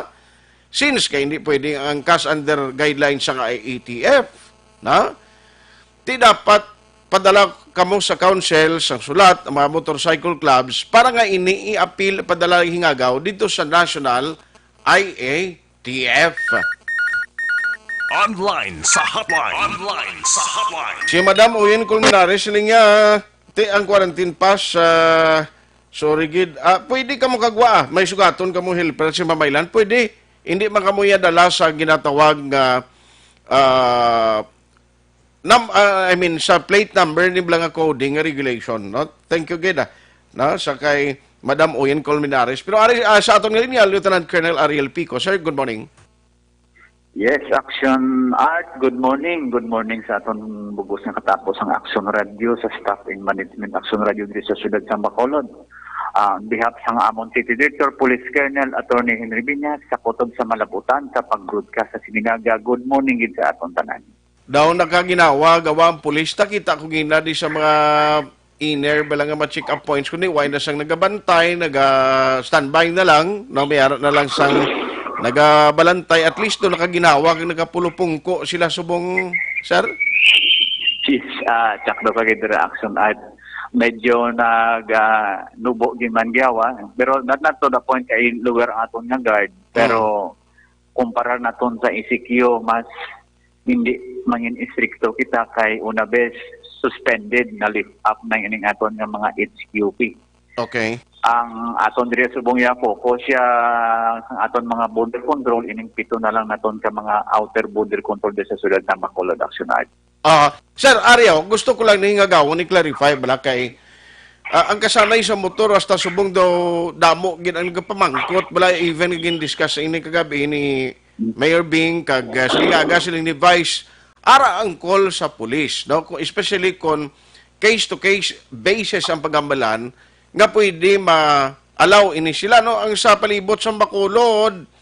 since kay hindi pwede ang angkas under guidelines sa I A T F, na? Ti dapat padala kamo sa council, sa sulat, ang mga motorcycle clubs, para nga ini i-appeal, padala hingagaw dito sa National I A T F. Online sa hotline. Online sa hotline. Si Madam Oyen Colmenares, siling niya, ti ang quarantine pass, ah, sorry gid. Ah, pwede kamo kagwa, ah. May sugaton kamo helper si Mamaylan. Pwede. Hindi man kamo iya dala sa ginatawag nga, ah, nam-, ah, I mean, sa plate number ni bala nga coding nga regulation, no? Thank you gid, ah, no? Sa kay Madam Oyen Colmenares. Pero ari, ah, sa aton nga linya, Lieutenant Colonel Ariel Pico. Sir, good morning. Yes, Action Art. Good morning. Good morning sa aton bugos nga katapos ang Action Radio, sa staff and management Action Radio diri sa siyudad sa Bacolod. Ah, on behalf sa amon City Director, Police Colonel Attorney Henry Binyas, sa kutob sa malabutan sa pag-broadcast sa Siminaga, good morning gid sa aton tanan. Daw nakaginawa, gawa ang pulis, nakita ko gina di sa mga inner bala nga ma-check up points, kundi wala na sang nagabantay, naga-standby na lang, no? May ara na lang sang nagabalantay. At least do nakaginawa kag nagapulupungko sila subong, sir? Yes, ah, tsakdo ka gid dira, Action Art. Medyo nag, ah, nubo gid man giyawa, pero not, not to the point kay lugar ang aton nga guard. Pero Mm. kumpara naton sa E C Q, mas hindi mangin istrikto kita kay una bes suspended na lift up na ining aton nga mga H Q P. Okay. Ang aton diri subong iya focus siya ang aton mga border control, ining pito na lang naton ka mga outer border control diri sa siyudad sa Bacolod, Action Art. Ah, Sir Ariel, gusto ko lang nahingagawon i-clarify bala kay, ah, ang kasanay sa motor hasta subong daw damo gid ang nagapamangkot bala, even gin-discuss ini kagabi ni Mayor Bing kag, ah, siling aga siling ni Vice, ara ang call sa pulis, no? Kung, especially kung case to case basis ang paghambalan, nga pwede ma-allow ini sila, no? Ang sa palibot sa Bacolod,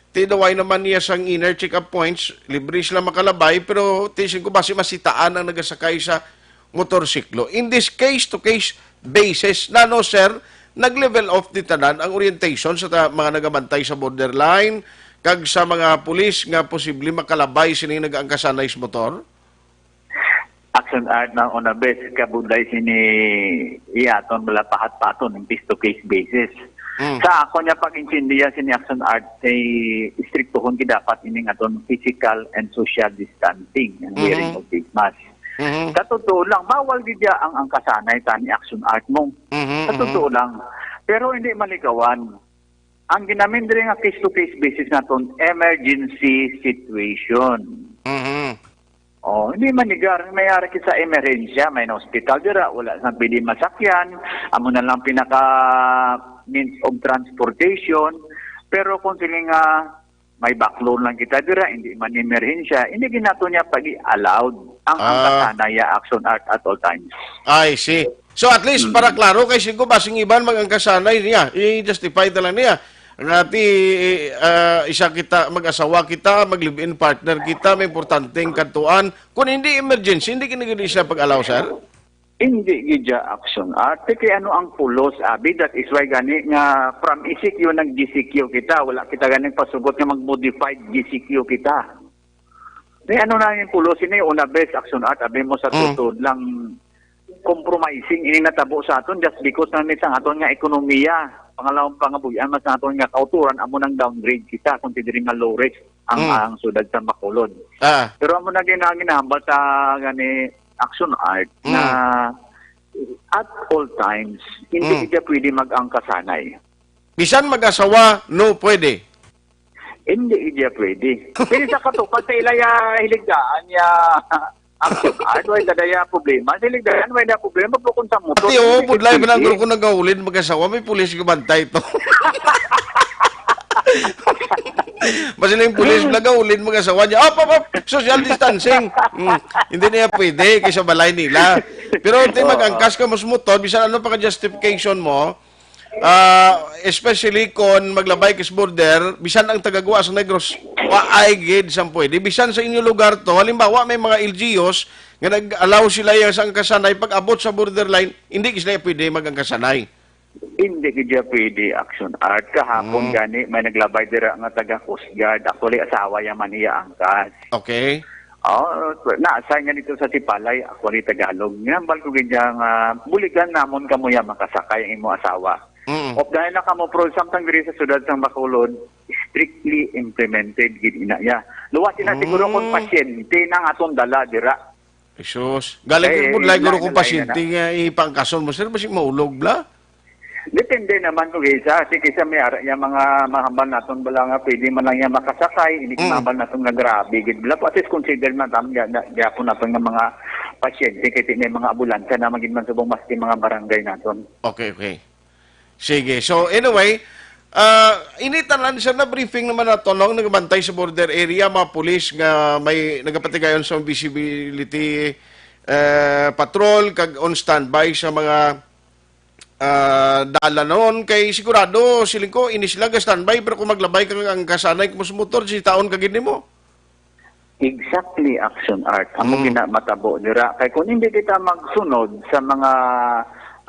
ti daway naman niya sang inner check-up points, libre sila makalabay, pero ti sing ko basi masitaan ang nagasakay sa motorsiklo. In this case to case basis, nano, sir, nag-level off di tanan ang orientation sa ta-, mga nagabantay sa borderline kag sa mga pulis nga posible makalabay sini nagaangkasanay sa motor? Action Art na una bes, kabudlay sini iya aton malapahat pa aton ng case-to-case basis. Mm. Sa ako niya pag-intindihan sini Action Art, kay istriktuhon gid dapat ining aton physical and social distancing, ang Mhm. wearing of face mask. Mhm. Sa totoo lang, bawal gid ya ang, ang kasanay ta ni Action Art mo. Mhm, Sa mhm. totoo lang. Pero hindi malikawan. Ang ginamin diri nga case-to-case basis naton, emergency situation. Mhm. Oh, hindi manigar, may ara kita sa emerhensya, may na hospital dira, wala sa pwede masakyan, amo na lang pinaka means of transportation. Pero kung sila nga may backload lang kita dira, hindi man emerhensya, hindi gid nato niya pag-i-allowed ang, ang Ah. kasanaya Action Art at all times. I see. So at least Mm. para klaro kay sigo basing iban mag-angkasanay niya, i-justify na lang niya. Nga ti, ah, isa kita, mag-asawa kita, mag-live-in partner kita, may importanteng kadtuan. Kung hindi emergency, hindi gid siya pag-allow, sir? Hindi gid siya Action Art. Kay ano ang pulos, abi? That is why gani nga from E C Q nag-G C Q kita. Wala kita gani pasugot nga mag-modified G C Q kita. May ano na yung pulos ini, una bes Action Art, abi mo sa Mm. tutuod lang compromising ini natabo sa aton just because na ni sang aton nga ekonomiya. Pangalawang pangabuhian mas naton nga kauturan amo nang downgrade kita kung diri nga low risk ang, Mm. ang siyudad sa Bacolod. Ah. Pero amo na gina-, ginahambal sa gani Action Art Mm. na at all times, hindi Mm. siya pwede mag-angkasanay. Bisan mag-asawa, no, pwede. Hindi siya pwede. Pwede sa katupad sa ila ya hiligdaan ya Action Art, way dadaya problema. Sa hiligdaan, way na problema, pero kung sa motor, Pati, oo, hindi budlay pwede. Ba na ang grupo nagkaulid mag-asawa, may pulis gabantay to. Basta lang yung pulis, nagaulid mag-asawa niya. Up, up, up! Social distancing. Mm, hindi niya pwede kaysa balay nila. Pero, ti, Oo. Mag-angkas ka mo sa motor, bisan ano pa ka justification mo, ah, especially kon maglabay ka sa border, bisan ang tagagwa sa Negros, wa ay gid sang pwede. Bisan sa inyo lugar to, halimbawa, may mga L G Us nga nag-allow sila yang sang kasanay pag-abot sa borderline, hindi sila pwede mag-angkasanay. Hindi gid siya pwede, Action Art. Kahapon Mm. gani, may naglabay dira nga taga Coast Guard. Actually, asawa ya man iya angkas. Okay. Oh, na-assign nga dito sa Sipalay. Actually, Tagalog. Ngambal ko gid siya nga, buligan namon kamo ya makasakay ang imo asawa. Mm. Of dahil na kamo, pero samtang diri sa siyudad sang Bacolod, strictly implemented gid ina ya. Luwas na siguro kung Mm. pasyente nang aton dala dira. Jesus. Galing Eh, ka budlay, guro, kung lain-lain na pasyente na. Nga ipangkason mo, sir, basi maulog, bla? Depende naman kung isa. Kasi kisa may ara, yung mga mahambal naton bala nga pwede man lang yan makasakay, hindi Mm. mahambal naton nga grabe, gid bla. At least consider man tam, ga-, ga-, gapon naton nga mga pasyente, kay may mga ambulansya na magin man subong maski mga barangay naton. Okay, okay. Sige. So, anyway, ah, ini tanan, sir, na briefing naman nato, no? Nagabantay sa border area, mga pulis nga may nagapatigayon sa visibility, eh, patrol, kag on standby sa mga, ah, dalanon. Kay sigurado, siling ko, ini sila ga-standby, pero kung maglabay ka ang kasanay mo sa motor, si taon ka gid nimo. Exactly, Action Art. Amo Mm. gina matabo dira. Kay kung hindi kita magsunod sa mga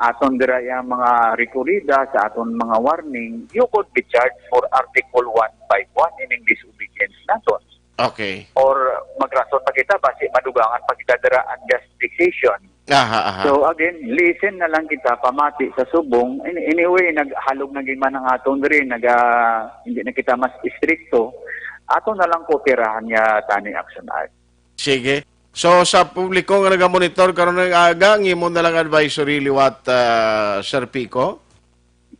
aton dira yang mga rekorida, sa aton mga warning, you could be charged for Article one five one, ining disobedience naton. Okay. Or magrason pa kita, basi madugangan pa kita dira unjust vexation. Aha, aha. So again, listen na lang kita, pamati sa subong. Any-, anyway, naghalog na gid man ang aton diri, naga, hindi na kita mas istrikto. Ato na lang kooperahan niya tani, Action Art. Sige. So, sa publiko nga nagamonitor karon nga aga, ang imo na lang advisory liwat, ah, Sir Pico?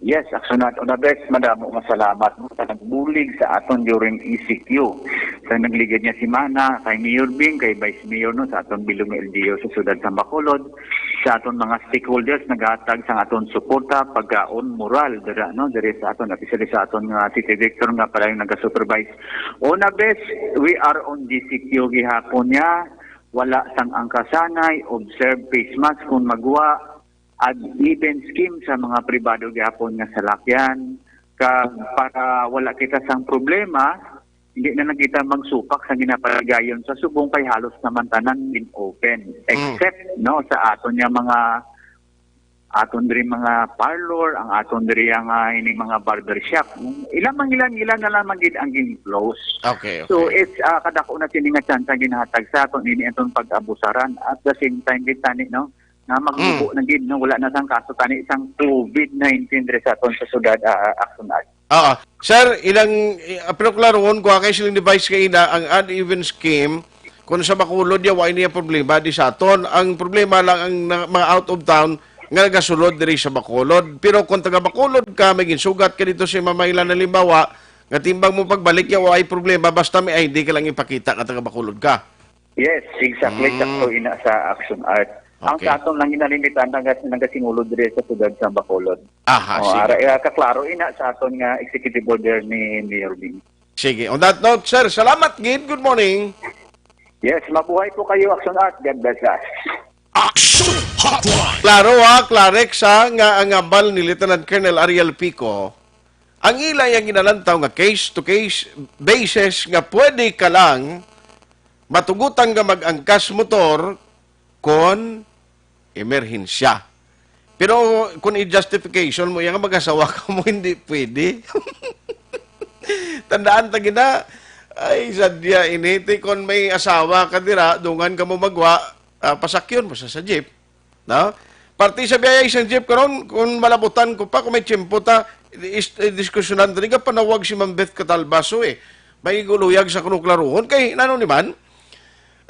Yes, Action Art. Una bes, madamo nga salamat mo sa nagbulig sa aton during E C Q. Sa nagligad nga semana, kay Mayor Bing, kay Vice Mayor, no, sa aton bilog nga L G U sa siyudad sa Bacolod, sa aton mga stakeholders naghatag sa aton suporta, pagkaon, moral dira, no, diri sa aton, especially sa aton nga city director nga pala yung naga-supervise. Una bes, we are on G C Q gihapon niya. Wala sang angkasanay, observe face mask kung magwa, and even scheme sa mga pribado gihapon nga salakyan. Kag para wala kita sang problema, hindi na lang kita magsupak sa ginapatigayon sa subong kay halos naman tanan in open, Mm. except, no, sa aton nga mga aton diri mga parlor, ang aton diri nga ini mga barbershop. Ilang mangilan-ilan na lang man gid ang gin-close. Okay, okay. So it's ah, kadako na sini nga tsansa ginahatag sa aton ini aton pag-abusaran. At the same time gid tani, no, nga magmubo na gid, no, wala na sang kaso tani sang COVID nineteen diri sa aton sa syudad, ah, Action Art. Oo. Sir, ilang uh, pero klarohon ko kay silang device kay ina ang uneven scheme kung sa Bacolod ya wa niya problema di sa aton. Ang problema lang ang na- mga out of town nga nagasulod diri sa Bacolod. Pero kung taga Bacolod ka, may ginsugat ka dito sa Mamaylan, halimbawa, nga timbang mo pagbalik ya wa ay problema basta may I D ka lang ipakita nga taga Bacolod ka. Yes, exactly. Mm. Sakto ina sa Action Art. Ang Okay. sa aton lang ginalimitahan nagas nagasinulod diri sa syudad sa Bacolod. Aha, Oh, sige. ara, eh, kaklaro ina sa aton nga executive order ni Mayor Bing. Sige. On that note, sir, salamat gid. Good morning. Yes, mabuhay po kayo, Action Art. God bless us. Action Hotline. Klaro ha, Clarex ha, nga ang abal ni Lieutenant Colonel Ariel Pico, ang ila yang ginalantaw nga case-to-case basis nga pwede ka lang matugutan nga mag-angkas motor kon emerhensya. Pero kung i-justification mo, yung mag-asawa ka mo, hindi pwede. Tandaan ta gina, ay, sadya initi, kung may asawa ka dira, dungan ka mo magwa, ah, pasakyon mo sa, sa jeep. No? Parte sa biyaya isang jeep karon, kung malabutan ko pa, kung may tiyempo ta, is, eh, diskusyonan diri ka panawag si Ma'am Beth Catalbaso eh. May guluyag sa kuno klaruhon kay nano ni man.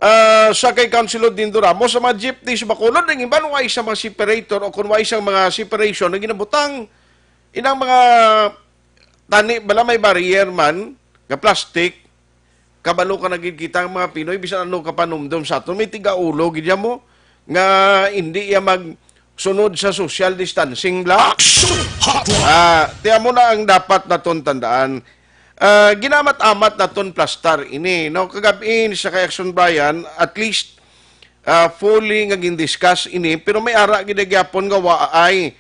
Ah, sa kay Councilor Dindo Ramos, sa mga jeepney sa Bacolod, ang iban wa sa mga separator o kung wa sa mga separation na ginabutang inang mga tani bala may barrier man nga plastic. Kabalo ka na gid kita ang mga Pinoy, bisan ano ka panumdom sa aton, may tigaulo gid ya mo nga hindi ya magsunod sa social distancing bla. Action Hotline. Ah, tiya mo na ang dapat naton tandaan. Ah, ginamat-amat naton plastar ini, no? Kagab-in sa kay Action Brian, at least ah, fully nga gindiscuss ini, pero may ara gid gyapon nga waay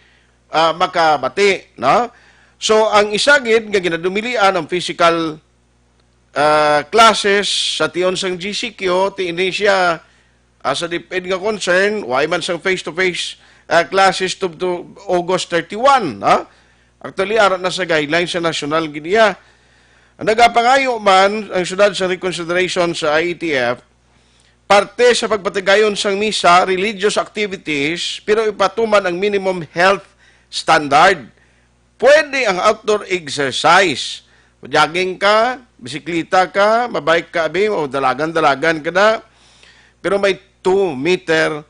ah, makabati, no? So ang isa gid nga ginadumilian ang physical ah, classes sa tion sang G C Q, ti ini siya ah, sa DepEd nga concern, way man sang face-to-face ah, classes to, to August thirty-one, no? Actually, ara na sa guidelines sa national gid iya. Nagapangayo man ang siyudad sa reconsideration sa I E T F parte sa pagpatigayon sang misa, religious activities, pero ipatuman ang minimum health standard. Pwede ang outdoor exercise. Jogging ka, bisikleta ka, mabike ka, abi, o dalagan-dalagan ka na. Pero may two meter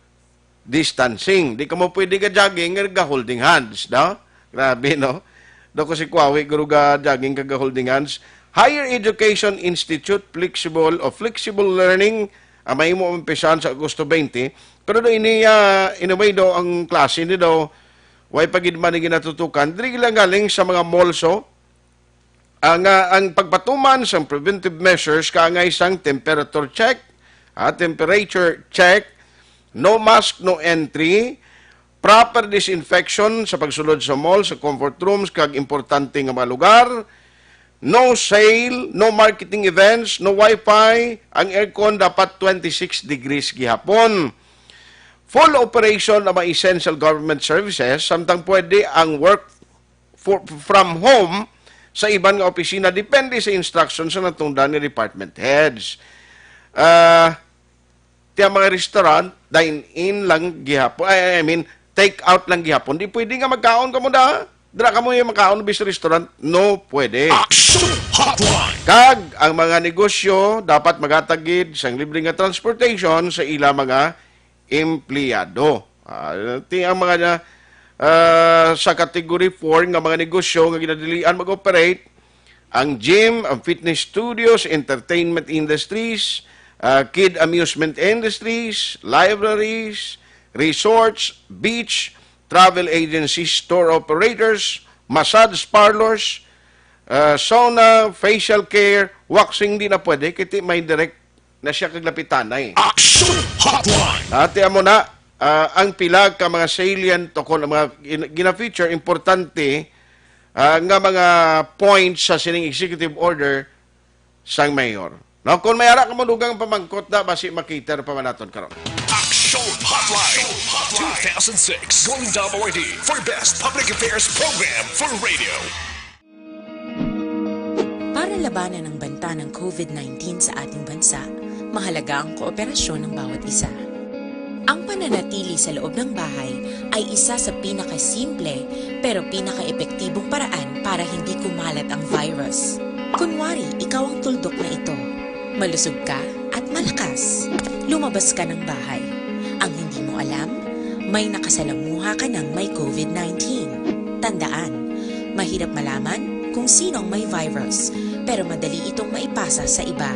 distancing. Di ka mo pwede ka jogging nga ga holding hands, no? Grabe, no? Do ko si Kuawi, guru ga jogging ka ga holding hands. Higher Education Institute, flexible o flexible learning, ang mahimo umpisahan sa Agosto twenty. Pero do ini, ah, in a way do, ang klase ni do, way pa gid man ni ginatutukan. Diri lang galing sa mga malls, oh. Ang, ah, ang pagpatuman sang preventive measures kaangay sang temperature check, ah, temperature check, no mask, no entry, proper disinfection sa pagsulod sa mall, sa comfort rooms, kag importante nga mga lugar, no sale, no marketing events, no wifi, ang aircon dapat twenty-six degrees gihapon. Full operation ang mga essential government services, samtang pwede ang work for, from home sa iban nga opisina, depende sa instruction sa natungdan ni department heads. Ah, tiya mga restaurant, dine-in lang gihapon. Ay, I mean, take out lang gihapon. Di pwede nga magkaon ka mo da. Dira ka mo yung magkaon bis restaurant. No, pwede. Action Hotline. Kag ang mga negosyo dapat magatagid sang libre nga transportation sa ila mga empleyado. Ah, ti ang mga ah, sa category four nga mga negosyo nga ginadilian mag-operate, ang gym, ang fitness studios, entertainment industries, ah, kid amusement industries, libraries, resorts, beach, travel agencies, tour operators, massage parlors, ah, sauna, facial care, waxing di na pwede, kiti may direct na siya kaglapitanay. Action Hotline. Ati amo na, ah, ang pila ka mga salient o kung ang mga gin- gina-feature, importante ah, nga mga points sa sining executive order sang mayor. No, kung may ara ka madugang pamangkot na, basi makiter pa man naton karon. Action Hotline. six, Golden Dome Awardee for Best Public Affairs Program for Radio. Para labanan ang banta ng COVID nineteen sa ating bansa, mahalaga ang kooperasyon ng bawat isa. Ang pananatili sa loob ng bahay ay isa sa pinakasimple pero pinakaepektibong paraan para hindi kumalat ang virus. Kunwari, ikaw ang tuldok na ito. Malusog ka at malakas. Lumabas ka ng bahay. Ang hindi mo alam, may nakasalamuha ka ng may COVID nineteen. Tandaan, mahirap malaman kung sino ang may virus, pero madali itong maipasa sa iba.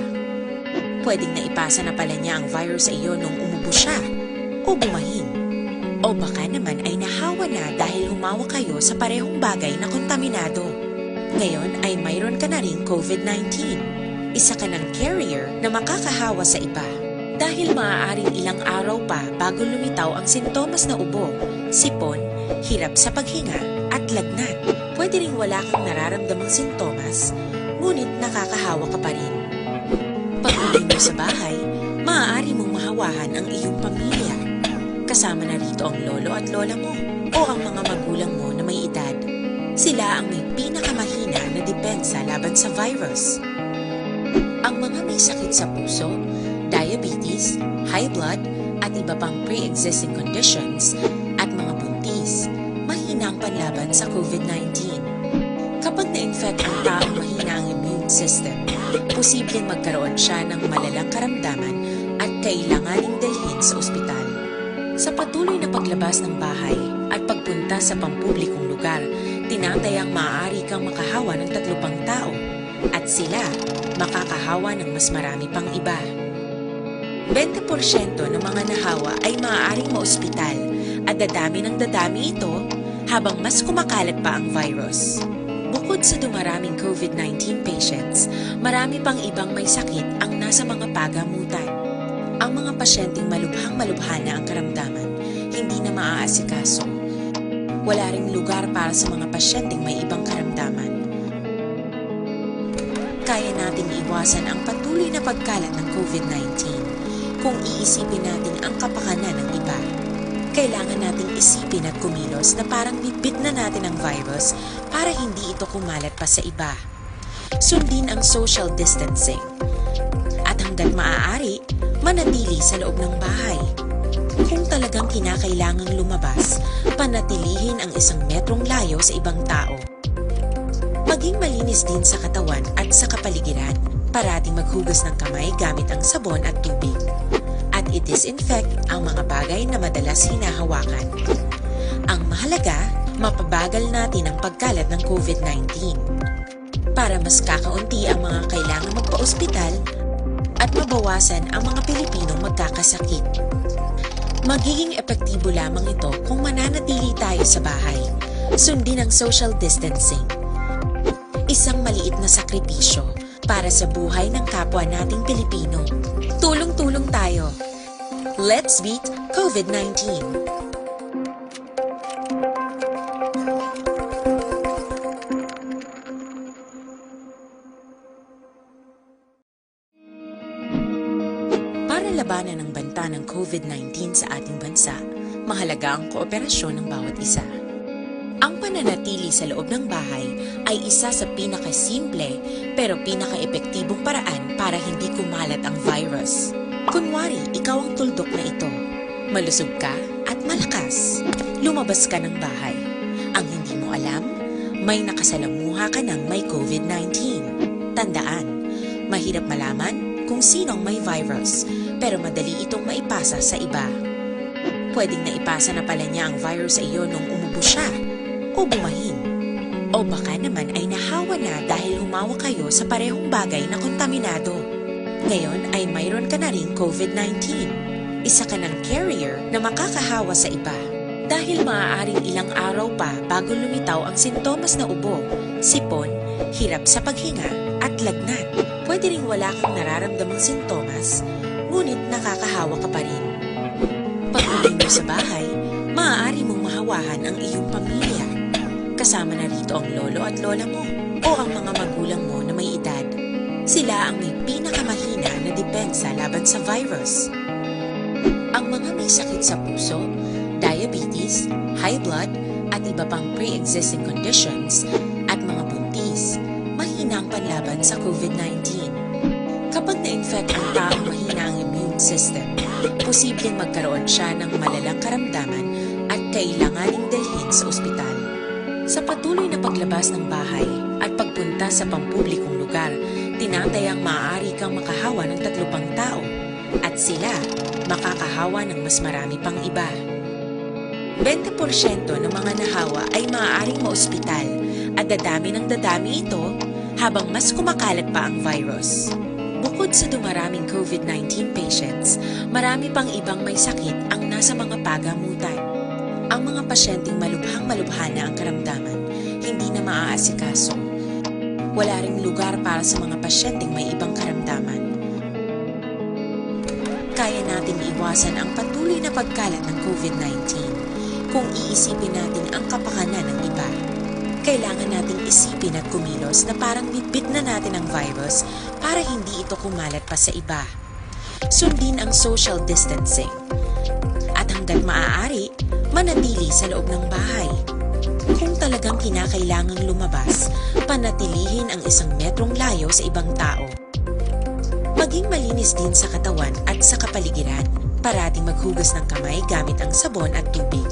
Pwedeng naipasa na pala niya ang virus sa iyo nung umubo siya o bumahin. O baka naman ay nahawa na dahil humawak kayo sa parehong bagay na kontaminado. Ngayon ay mayroon ka na ring COVID nineteen. Isa ka ng carrier na makakahawa sa iba. Dahil maaaring ilang araw pa bago lumitaw ang sintomas na ubo, sipon, hirap sa paghinga, at lagnat. Pwede ring wala kang nararamdamang sintomas, ngunit nakakahawa ka pa rin. Pag-uwi mo sa bahay, maaari mong mahawahan ang iyong pamilya. Kasama na rito ang lolo at lola mo o ang mga magulang mo na may edad. Sila ang may pinakamahina na depensa laban sa virus. Ang mga may sakit sa puso, diabetes, high blood, at iba pang pre-existing conditions, at mga buntis, mahina ang panlaban sa COVID nineteen. Kapag na-infect ang taong mahina ang immune system, posibleng magkaroon siya ng malalang karamdaman at kailanganing dalhin sa ospital. Sa patuloy na paglabas ng bahay at pagpunta sa pampublikong lugar, tinatayang maaari kang makahawa ng tatlo pang tao, at sila makakahawa ng mas marami pang iba. Bente porsyento ng mga nahawa ay maaaring maospital at dadami ng dadami ito habang mas kumakalat pa ang virus. Bukod sa dumaraming COVID nineteen patients, marami pang ibang may sakit ang nasa mga pagamutan. Ang mga pasyenteng malubhang-malubha na ang karamdaman, hindi na maaasikaso. Wala ring lugar para sa mga pasyenteng may ibang karamdaman. Kaya nating iwasan ang patuloy na pagkalat ng COVID nineteen kung iisipin natin ang kapakanan ng iba. Kailangan nating isipin at kumilos na parang bitbit na natin ang virus para hindi ito kumalat pa sa iba. Sundin ang social distancing. At hanggat maaari, manatili sa loob ng bahay. Kung talagang kinakailangang lumabas, panatilihin ang isang metrong layo sa ibang tao. Maging malinis din sa katawan at sa kapaligiran. Parating maghugas ng kamay gamit ang sabon at tubig. At i-disinfect ang mga bagay na madalas hinahawakan. Ang mahalaga, mapabagal natin ang pagkalat ng COVID nineteen. Para mas kakaunti ang mga kailangan magpa-ospital at mabawasan ang mga Pilipinong magkakasakit. Magiging epektibo lamang ito kung mananatili tayo sa bahay. Sundin ang social distancing. Isang maliit na sakripisyo para sa buhay ng kapwa nating Pilipino. Tulong-tulong tayo. Let's beat COVID nineteen. Para labanan ang banta ng COVID nineteen sa ating bansa, mahalaga ang kooperasyon ng bawat isa. Ang pananatili sa loob ng bahay ay isa sa pinakasimple pero pinakaepektibong paraan para hindi kumalat ang virus. Kunwari, ikaw ang tuldok na ito. Malusog ka at malakas. Lumabas ka ng bahay. Ang hindi mo alam, may nakasalamuha ka ng may COVID nineteen. Tandaan, mahirap malaman kung sino ang may virus, pero madali itong maipasa sa iba. Pwedeng naipasa na pala niya ang virus sa iyo nung umubo siya o bumahin. O baka naman ay nahawa na dahil humawak kayo sa parehong bagay na kontaminado. Ngayon ay mayroon ka na ring COVID nineteen. Isa ka ng carrier na makakahawa sa iba. Dahil maaaring ilang araw pa bago lumitaw ang sintomas na ubo, sipon, hirap sa paghinga, at lagnat. Pwede ring wala kang nararamdamang sintomas, ngunit nakakahawa ka pa rin. Pag-uwi mo sa bahay, maaari mong mahawahan ang iyong pamilya. Kasama na rito ang lolo at lola mo o ang mga magulang mo na may edad. Sila ang may pinakamahina na depensa laban sa virus. Ang mga may sakit sa puso, diabetes, high blood, at iba pang pre-existing conditions, at mga buntis, mahina ang panlaban sa COVID nineteen. Kapag na-infect ang taong mahina ang immune system, posibleng magkaroon siya ng malalang karamdaman at kailanganing dalhin sa ospital. Sa patuloy na paglabas ng bahay at pagpunta sa pampublikong lugar, tinatayang maaari kang makahawa ng tatlo pang tao, at sila makakahawa ng mas marami pang iba. Bente porsyento ng mga nahawa ay maaaring maospital, at dadami ng dadami ito habang mas kumakalat pa ang virus. Bukod sa dumaraming COVID nineteen patients, marami pang ibang may sakit ang nasa mga pagamutan. Ang mga pasyenteng malubhang-malubha na ang karamdaman, hindi na maaasikaso. Wala ring lugar para sa mga pasyenteng may ibang karamdaman. Kaya nating iwasan ang patuloy na pagkalat ng COVID nineteen kung iisipin natin ang kapakanan ng iba. Kailangan nating isipin at kumilos na parang bitbit na natin ang virus para hindi ito kumalat pa sa iba. Sundin ang social distancing. At hanggat maaari, manatili sa loob ng bahay. Kung talagang kinakailangang lumabas, panatilihin ang isang metrong layo sa ibang tao. Maging malinis din sa katawan at sa kapaligiran. Parating maghugas ng kamay gamit ang sabon at tubig.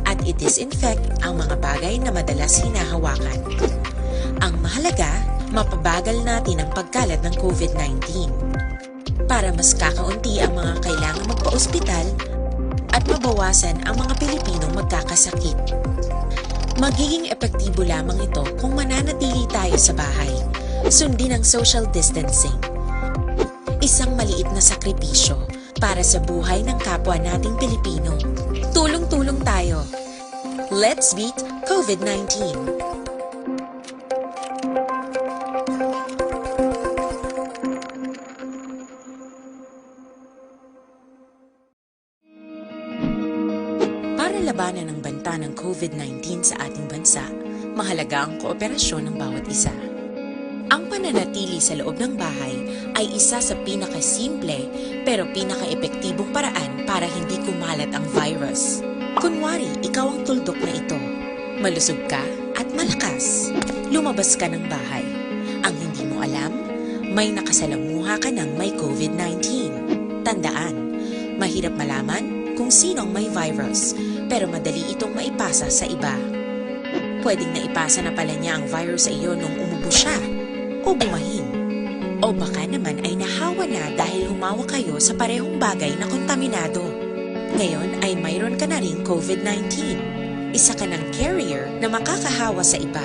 At i-disinfect ang mga bagay na madalas hinahawakan. Ang mahalaga, mapabagal natin ang pagkalat ng COVID nineteen. Para mas kakaunti ang mga kailangang magpa-ospital at mabawasan ang mga Pilipinong magkakasakit. Magiging epektibo lamang ito kung mananatili tayo sa bahay. Sundin ang social distancing. Isang maliit na sakripisyo para sa buhay ng kapwa nating Pilipino. Tulong-tulong tayo. Let's beat COVID nineteen. Para labanan ang banta ng COVID nineteen sa ating bansa, mahalaga ang kooperasyon ng bawat isa. Ang pananatili sa loob ng bahay ay isa sa pinakasimple pero pinakaepektibong paraan para hindi kumalat ang virus. Kunwari, ikaw ang tuldok na ito. Malusog ka at malakas. Lumabas ka ng bahay. Ang hindi mo alam, may nakasalamuha ka ng may COVID nineteen. Tandaan, mahirap malaman kung sino ang may virus, pero madali itong maipasa sa iba. Pwedeng naipasa na pala niya ang virus sa iyo nung umubo siya, o bumahin. O baka naman ay nahawa na dahil humawak kayo sa parehong bagay na kontaminado. Ngayon ay mayroon ka na ring COVID nineteen. Isa ka ng carrier na makakahawa sa iba.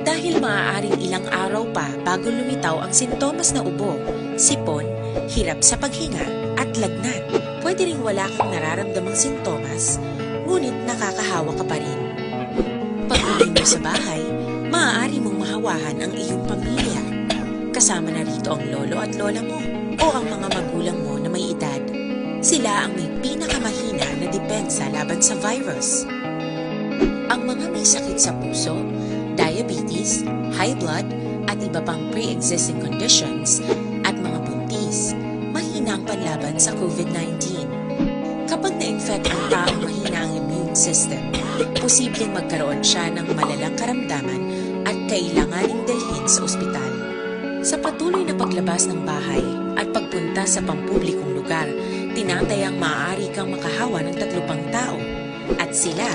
Dahil maaaring ilang araw pa bago lumitaw ang sintomas na ubo, sipon, hirap sa paghinga, at lagnat. Pwede ring wala kang nararamdamang sintomas, ngunit nakakahawa ka pa rin. Pag-uwi mo sa bahay, maaari mong mahawahan ang iyong pamilya. Kasama na rito ang lolo at lola mo o ang mga magulang mo na may edad. Sila ang may pinakamahina na depensa laban sa virus. Ang mga may sakit sa puso, diabetes, high blood, at iba pang pre-existing conditions, at mga buntis, mahina ang panlaban sa COVID nineteen. Kapag na-infect ang taong mahina ang immune system, posibleng magkaroon siya ng malalang karamdaman at kailanganing dalhin sa ospital. Sa patuloy na paglabas ng bahay at pagpunta sa pampublikong lugar, tinatayang maaari kang makahawa ng tatlo pang tao, at sila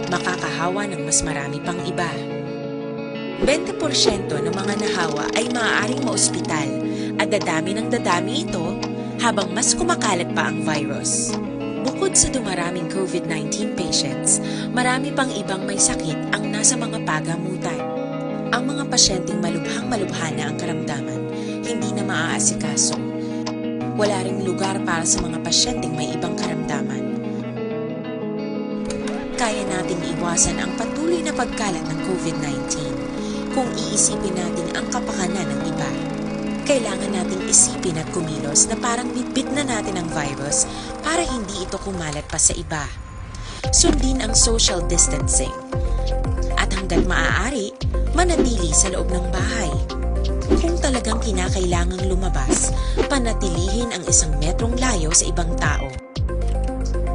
makakahawa ng mas marami pang iba. Bente porsyento ng mga nahawa ay maaaring maospital, at dadami ng dadami ito habang mas kumakalat pa ang virus. Bukod sa dumaraming COVID nineteen patients, marami pang ibang may sakit ang nasa mga pagamutan. Ang mga pasyenteng malubhang-malubha na ang karamdaman, hindi na maaasikaso. Wala ring lugar para sa mga pasyenteng may ibang karamdaman. Kaya nating iwasan ang patuloy na pagkalat ng COVID nineteen kung iisipin natin ang kapakanan ng iba. Kailangan nating isipin at kumilos na parang bitbit na natin ang virus para hindi ito kumalat pa sa iba. Sundin ang social distancing. At hanggat maaari, manatili sa loob ng bahay. Kung talagang kinakailangang lumabas, panatilihin ang isang metrong layo sa ibang tao.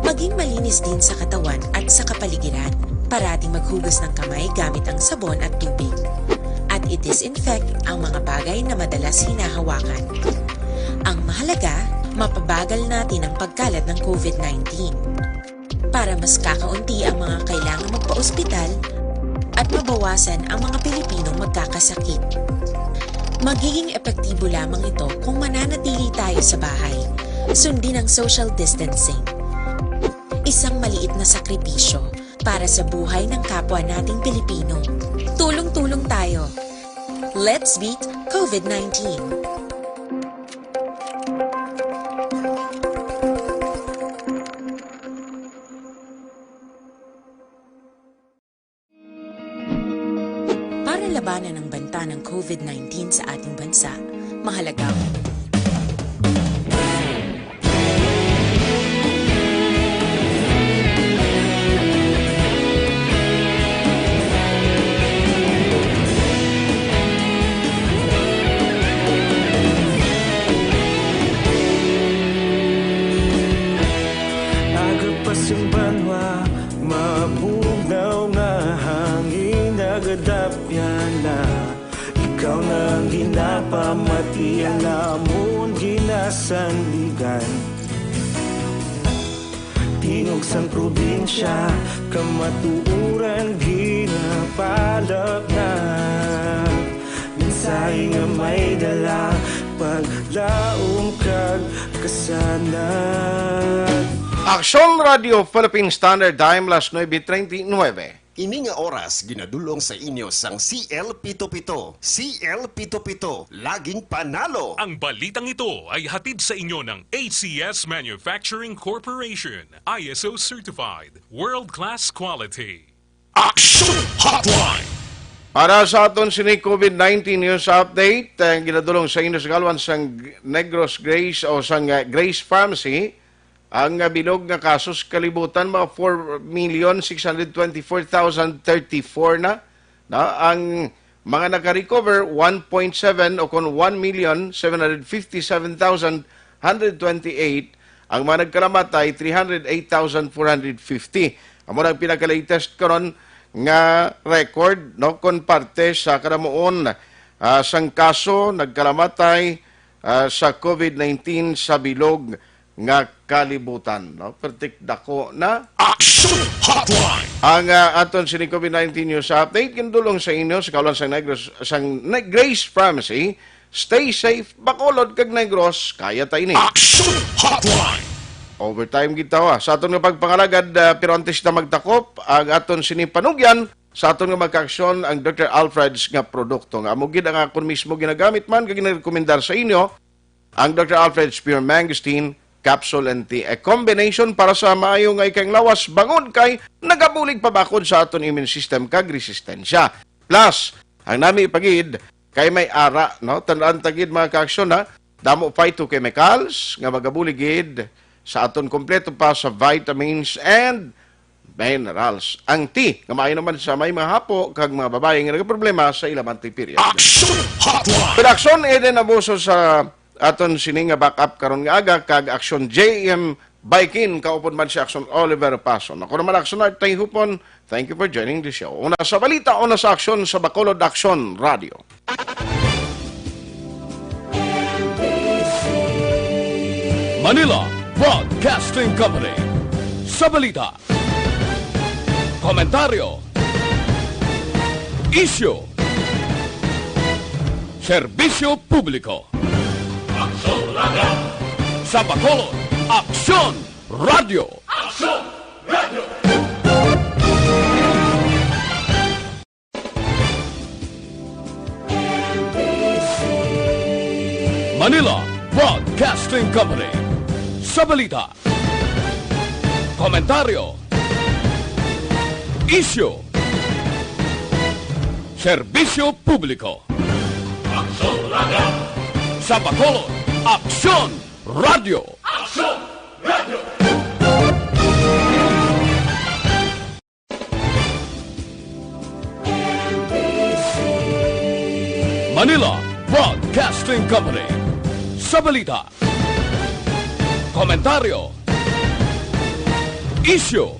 Maging malinis din sa katawan at paligiran. Parating maghugas ng kamay gamit ang sabon at tubig. At i-disinfect ang mga bagay na madalas hinahawakan. Ang mahalaga, mapabagal natin ang pagkalat ng covid nineteen. Para mas kakaunti ang mga kailangang magpaospital at mabawasan ang mga Pilipinong magkakasakit. Magiging epektibo lamang ito kung mananatili tayo sa bahay. Sundin ang social distancing. Isang maliit na sakripisyo para sa buhay ng kapwa nating Pilipino. Tulong-tulong tayo. Let's beat covid nineteen. Para labanan ang banta ng covid nineteen sa ating bansa, mahalaga ang Agapas ang banwa, mabugnaw nga hangin, nagadapyan na. Ikaw na ang ginapamati, ang amon ginasandigan. Tingog sang probinsya, kamatuoran ginapalapnag. Mensahe nga may dala, paglaom kag kasanag. Aksyon Radio Philippine Standard Time, las nuebe treinta y nueve. Ini nga oras ginadul-ong sa inyo sang C L pito pito. C L pito pito, laging panalo! Ang balitang ito ay hatid sa inyo ng A C S Manufacturing Corporation, I S O certified, world-class quality. Action Hotline! Para sa aton sini covid nineteen news update, ang ginadul-ong sa inyo sa kalwan sang Negros Grace o sang, uh, Grace Pharmacy, ang, uh, bilog nga kaso sa kalibutan, mga four million six hundred twenty-four thousand thirty-four na, na ang mga naka-recover, one point seven, o kon one million seven hundred fifty-seven thousand hundred twenty-eight, ang mga nagkalamatay, three hundred eight thousand four hundred fifty. Amo na ang pinaka-latest karon nga record, no, kon parte sa kadamuon, ah, sang kaso nagkalamatay, ah, sa covid nineteen sa bilog nga kalibutan, no? Pertik dako na. Action Hotline! Ang, ah, aton sini covid nineteen news update, gindul-ong sa inyo sa kaulon sang Negros, sang Ne-, Grace Pharmacy. Stay safe, Bacolod kag Negros, kaya ta ini. Action Hotline! Overtime gid tawa sa aton nga pagpangalagad, ah, pero antes na magtakop ang aton sini panugyan, sa aton nga magkaaksyon ang Doktor Alfred's nga produkto nga amo gid ang akon mismo ginagamit man kag ginarekomendar sa inyo, ang Doktor Alfred's Pure Mangosteen Capsule and Tea, a combination para sa maayo nga ikang lawas, bangod kay nagabulig pabakod sa aton immune system kag resistensya. Plus, ang nami pa gid kay may ara, no? Tandaan ta gid, mga kaaksyon, ha? Damo phytochemicals nga magabulig gid sa aton kompleto pa sa vitamins and minerals. Ang tea, nga maayo naman sa may mga hapo kag mga babayi nga nagaproblema sa ila monthly period. Action Hotline! Production, Eden Abuso sa aton sini nga backup karon nga aga, kag Action J M Baikin, kaupod man si Action Oliver Pason. Ako naman, Action Art Tayhupon. Thank you for joining the show. Una sa balita, una sa aksyon sa Bacolod Action Radio. Manila Broadcasting Company. Sa balita, komentaryo, isyu, serbisyo publiko. Aksyon Radio. Sa Bacolod, Aksyon Radio. Aksyon Radio. Manila Broadcasting Company. Sa balita, komentaryo, isyu, serbisyo publiko. Aksyon Radio. Sa Bacolod, Aksyon Radio. Aksyon Radio. Manila Broadcasting Company. Sa balita, komentaryo, isyu,